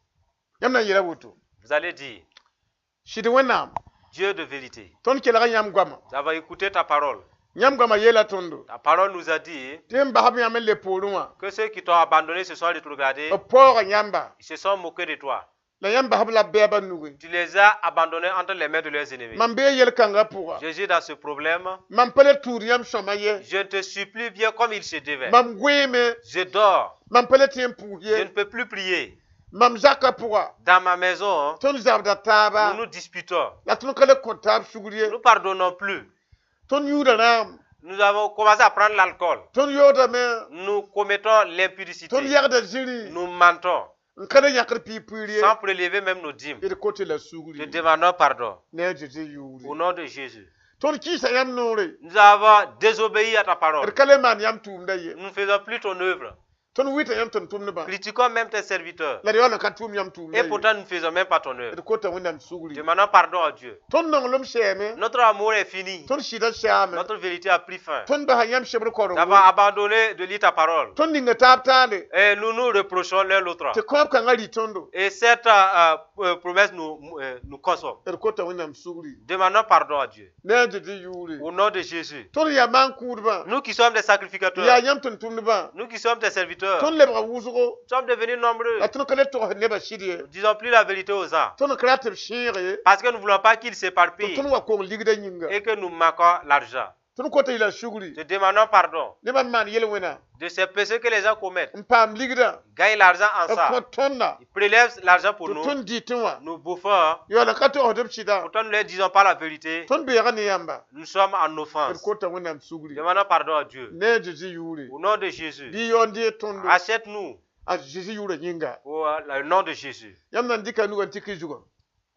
Yãmb na n yeela woto. Vous allez dire, Sɩd Wẽnnaam. Dieu de vérité, Tõnd kelga yãmb goamã. nous avons écouté ta parole. Yãmb goamã yeela tõndo. Ta parole nous a dit Tɩ n basb yãmb n le poorẽ wã. que ceux qui t'ont abandonné se sont rétrogradés, B paooga yãmba. ils se sont moqués de toi. La yãmb basb la bɛɛbã nugẽ. Tu les as abandonnés entre les mains de leurs ennemis. Mam bee yel-kãngã pʋga. Jésus, dans ce problème, Mam pa le tũud yãmb sõma ye. je te supplie bien comme il se devait. Mam goeeme. Je dors, Mam pa le tẽ n pʋʋs je ye. ne peux plus prier. Mam zakã pʋga. Dans ma maison, Tõnd zabda taaba. nous nous disputons. La tõnd ka le kõ taab sugr ye. Nous pardonnons plus. Tõnd yũuda rãam. Nous avons commencé à prendre l'alcool. Tõnd yoodame. Nous commettons l'impudicité. Tõnd yagda zĩri. Nous mentons N ka le yãkd piig-puir ye. sans prélever même nos dîmes. D kote la Te sugri. demandons pardon Ne a Zeezi au yʋʋre. nom de Jésus. Tõnd kɩɩsa yãmb noore. Nous avons désobéi à ta parole. D ka le maan yãmb tʋʋmda ye. Nous ne faisons plus ton œuvre. Tõnd wɩta yãmb tõnd tʋmdbã. Critiquons même tes serviteurs. La d yaool n ka tʋʋm yãmb tʋʋmda Et ye. pourtant, nous ne faisons même pas ton œuvre. D kota Wẽnnaam sugri. Demandons pardon à Dieu. Tõnd nonglem sɛɛme. Notre amour est fini. Tõnd sɩdã sɛame. Notre vérité a pris fin. Tõnd basa yãmb sebr Nous korengo. avons abandonné de lire ta parole. Tõnd ninga taab taale. Et nous nous reprochons l'un l'autre. Tɩ kõab kãngã rɩ tõndo. Et cette promesse nous consomme. D kota Wẽnnaam sugri. Demandons pardon à Dieu. Ne a Zeezi yʋʋre. Au nom de Jésus. Tõnd yaa maan-kʋʋdbã. Nous qui sommes des sacrificateurs, Yaa yãmb tʋm-tʋmdbã. nous qui sommes des serviteurs, Tõnd lebga wʋsgo. nous sommes devenus nombreux. La tõnd ka le togs nebã sɩd ye. Nous ne disons plus la vérité aux gens. Tõnd ka rat tɩ b sẽeg ye. Parce que nous ne voulons pas qu'ils Tɩ s'éparpillent tõnd wa kong ligdã yĩnga. et que nous manquons l'argent. Tõnd kota yɩla sugri. Te demandons pardon Nebã n maan yel-wẽna. de ces péchés que les gens commettent. N paam ligdã. Ils gagnent l'argent en B ça. kõ tõnda. Ils prélèvent l'argent pour Tɩ nous. tõnd dɩtẽ wã. Nous bouffons. Yaool n ka togsd b sɩda. Pourtant, nous ne leur disons pas la vérité. Tõnd beega ne yãmba. Nous sommes en D offense. kota Wẽnnaam sugri. Demandons pardon à Dieu. Ne a Zeezi yʋʋre. Au nom de Jésus, Bɩ yaool n deeg tõndo. achète-nous A Zeezi yʋʋrã yĩnga. au le nom de Jésus. Yãmb na n dɩka nugã n tik y zugã.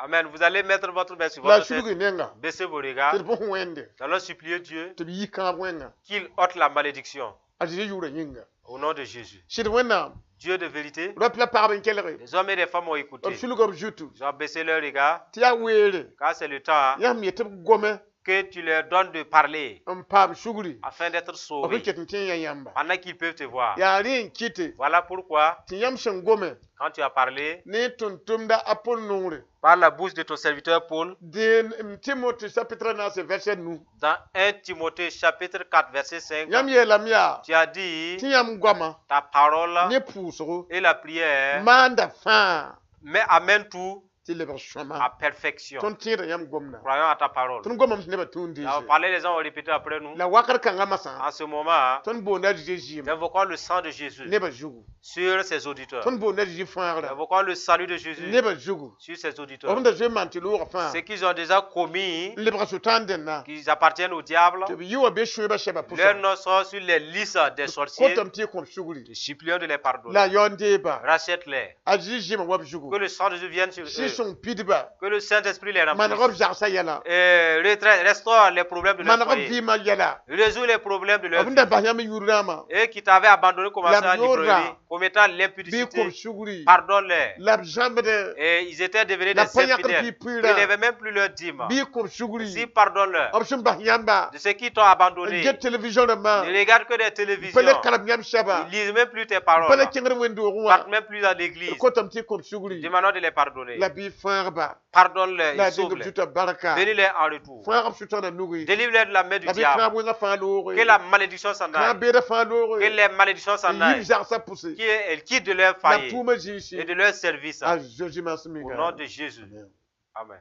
Amen. Vous allez mettre votre main sur La votre tête. sulg y nenga. Baissez vos regards. Tɩ d bõs wẽnde. Nous allons supplier Dieu Tɩ b yi kãab wẽnga. qu'il ôte la malédiction. A Zeezi yʋʋrã yĩnga. Au nom de Jésus. Sɩd Wẽnnaam. Dieu de vérité, Rap la pagb n kelge. les hommes et les femmes ont écouté. B sulga b zutu. Ils ont baissé leur regard, Tɩ yaa weere. car c'est le temps, hein, Yãmb yetɩ b gome que tu leur donnes de parler n paam sugri. afin d'être B sauvés sẽn ket n tẽ n yã yãmba. pendant qu'ils peuvent te voir. Yaa rẽ n kɩte Voilà pourquoi, tɩ yãmb sẽn gome quand tu as parlé ne tʋm-tʋmda a Pol noore. par la bouche de ton serviteur Paul, Deen m Timote chapitre naase verset nu. dans 1 Timothée chapitre 4 verset 5, Yãmb yeelame yaa tu as dit tɩ yãmb goama ta parole ne pʋʋsgo et la prière, maanda fãa mais amène tout tɩ lebg sõma. à perfection. Tõnd tẽeda yãmb gomda. Croyons à ta parole. Tõnd gomame tɩ nebã tũud n Nous avons deese. parlé, les gens ont répété après nous. La wakr kãngã masã En ce moment, tõnd boonda a Zeezi zɩɩm nous invoquons le sang de Jésus nebã zugu. sur ses auditeurs. Tõnd boonda a Zeezi Nous fãagra invoquons le salut de Jésus nebã zugu. sur ses auditeurs. B sẽn da zoe n maan tɩ loogã fãa Ce qu'ils ont déjà commis, n lebga sʋtãan dẽnna qu'ils appartiennent au diable, tɩ b yɩ wa be sõeba sɛba leurs pʋsã. noms sont sur les listes des sorciers. Kotame tɩ y kõb sugri. Nous supplions de les La pardonner. yaool n deeba. Rachète-les. A Zeezi zɩɩmã wa b zugu. Que le sang de Jésus vienne sur eux. Sõng pidba. Que le Saint-Esprit les Maneg b remplisse. zagsã yɛla. Et restaure les problèmes de leur Maneg b foyer. vɩɩmã yɛla. Résout les problèmes de leur B vie. da bas yãmb yur rãmbã. Et qui t'avaient abandonné, commençant La à librairie, Yora. commettant Bɩ l'impudicité, kob sugri. pardonne-les. La b zãmbdẽ. Et ils étaient devenus La des pa yãkd infidèles. tɩ Ils pʋɩɩrã. n'avaient même plus leur dîme. Bɩ kob sugri. Si, pardonne-leur. B sẽn bas yãmba. De ceux qui t'ont abandonné. N get télévision rãmbã. Ne regarde que des Pa télévisions. le karem yãmb sɛba. Ils lisent même plus tes Pa le paroles. kẽngd wẽnd-doogẽ wã. Partent même plus à l'église. Kotame tɩ kob sugri. Demandons de les pardonner. La bɩ fãagba. Pardonne-les La et dɩng b sauve-les. sʋta barka. Bénis-les en retour. Fãag b sʋtãna nugi. Délivre-les de la main du La bɩ diable. kãab wẽngã fãa looge. Que la malédiction s'en Kãab aille. beedã fãa looge. Que les malédictions s'en N yib aillent. zagsã pʋse. Qu'ils quittent de leur La b foyer tʋʋmã zĩisi. et de leur service. A Zozi Au nom de Jésus. Amen. Amen.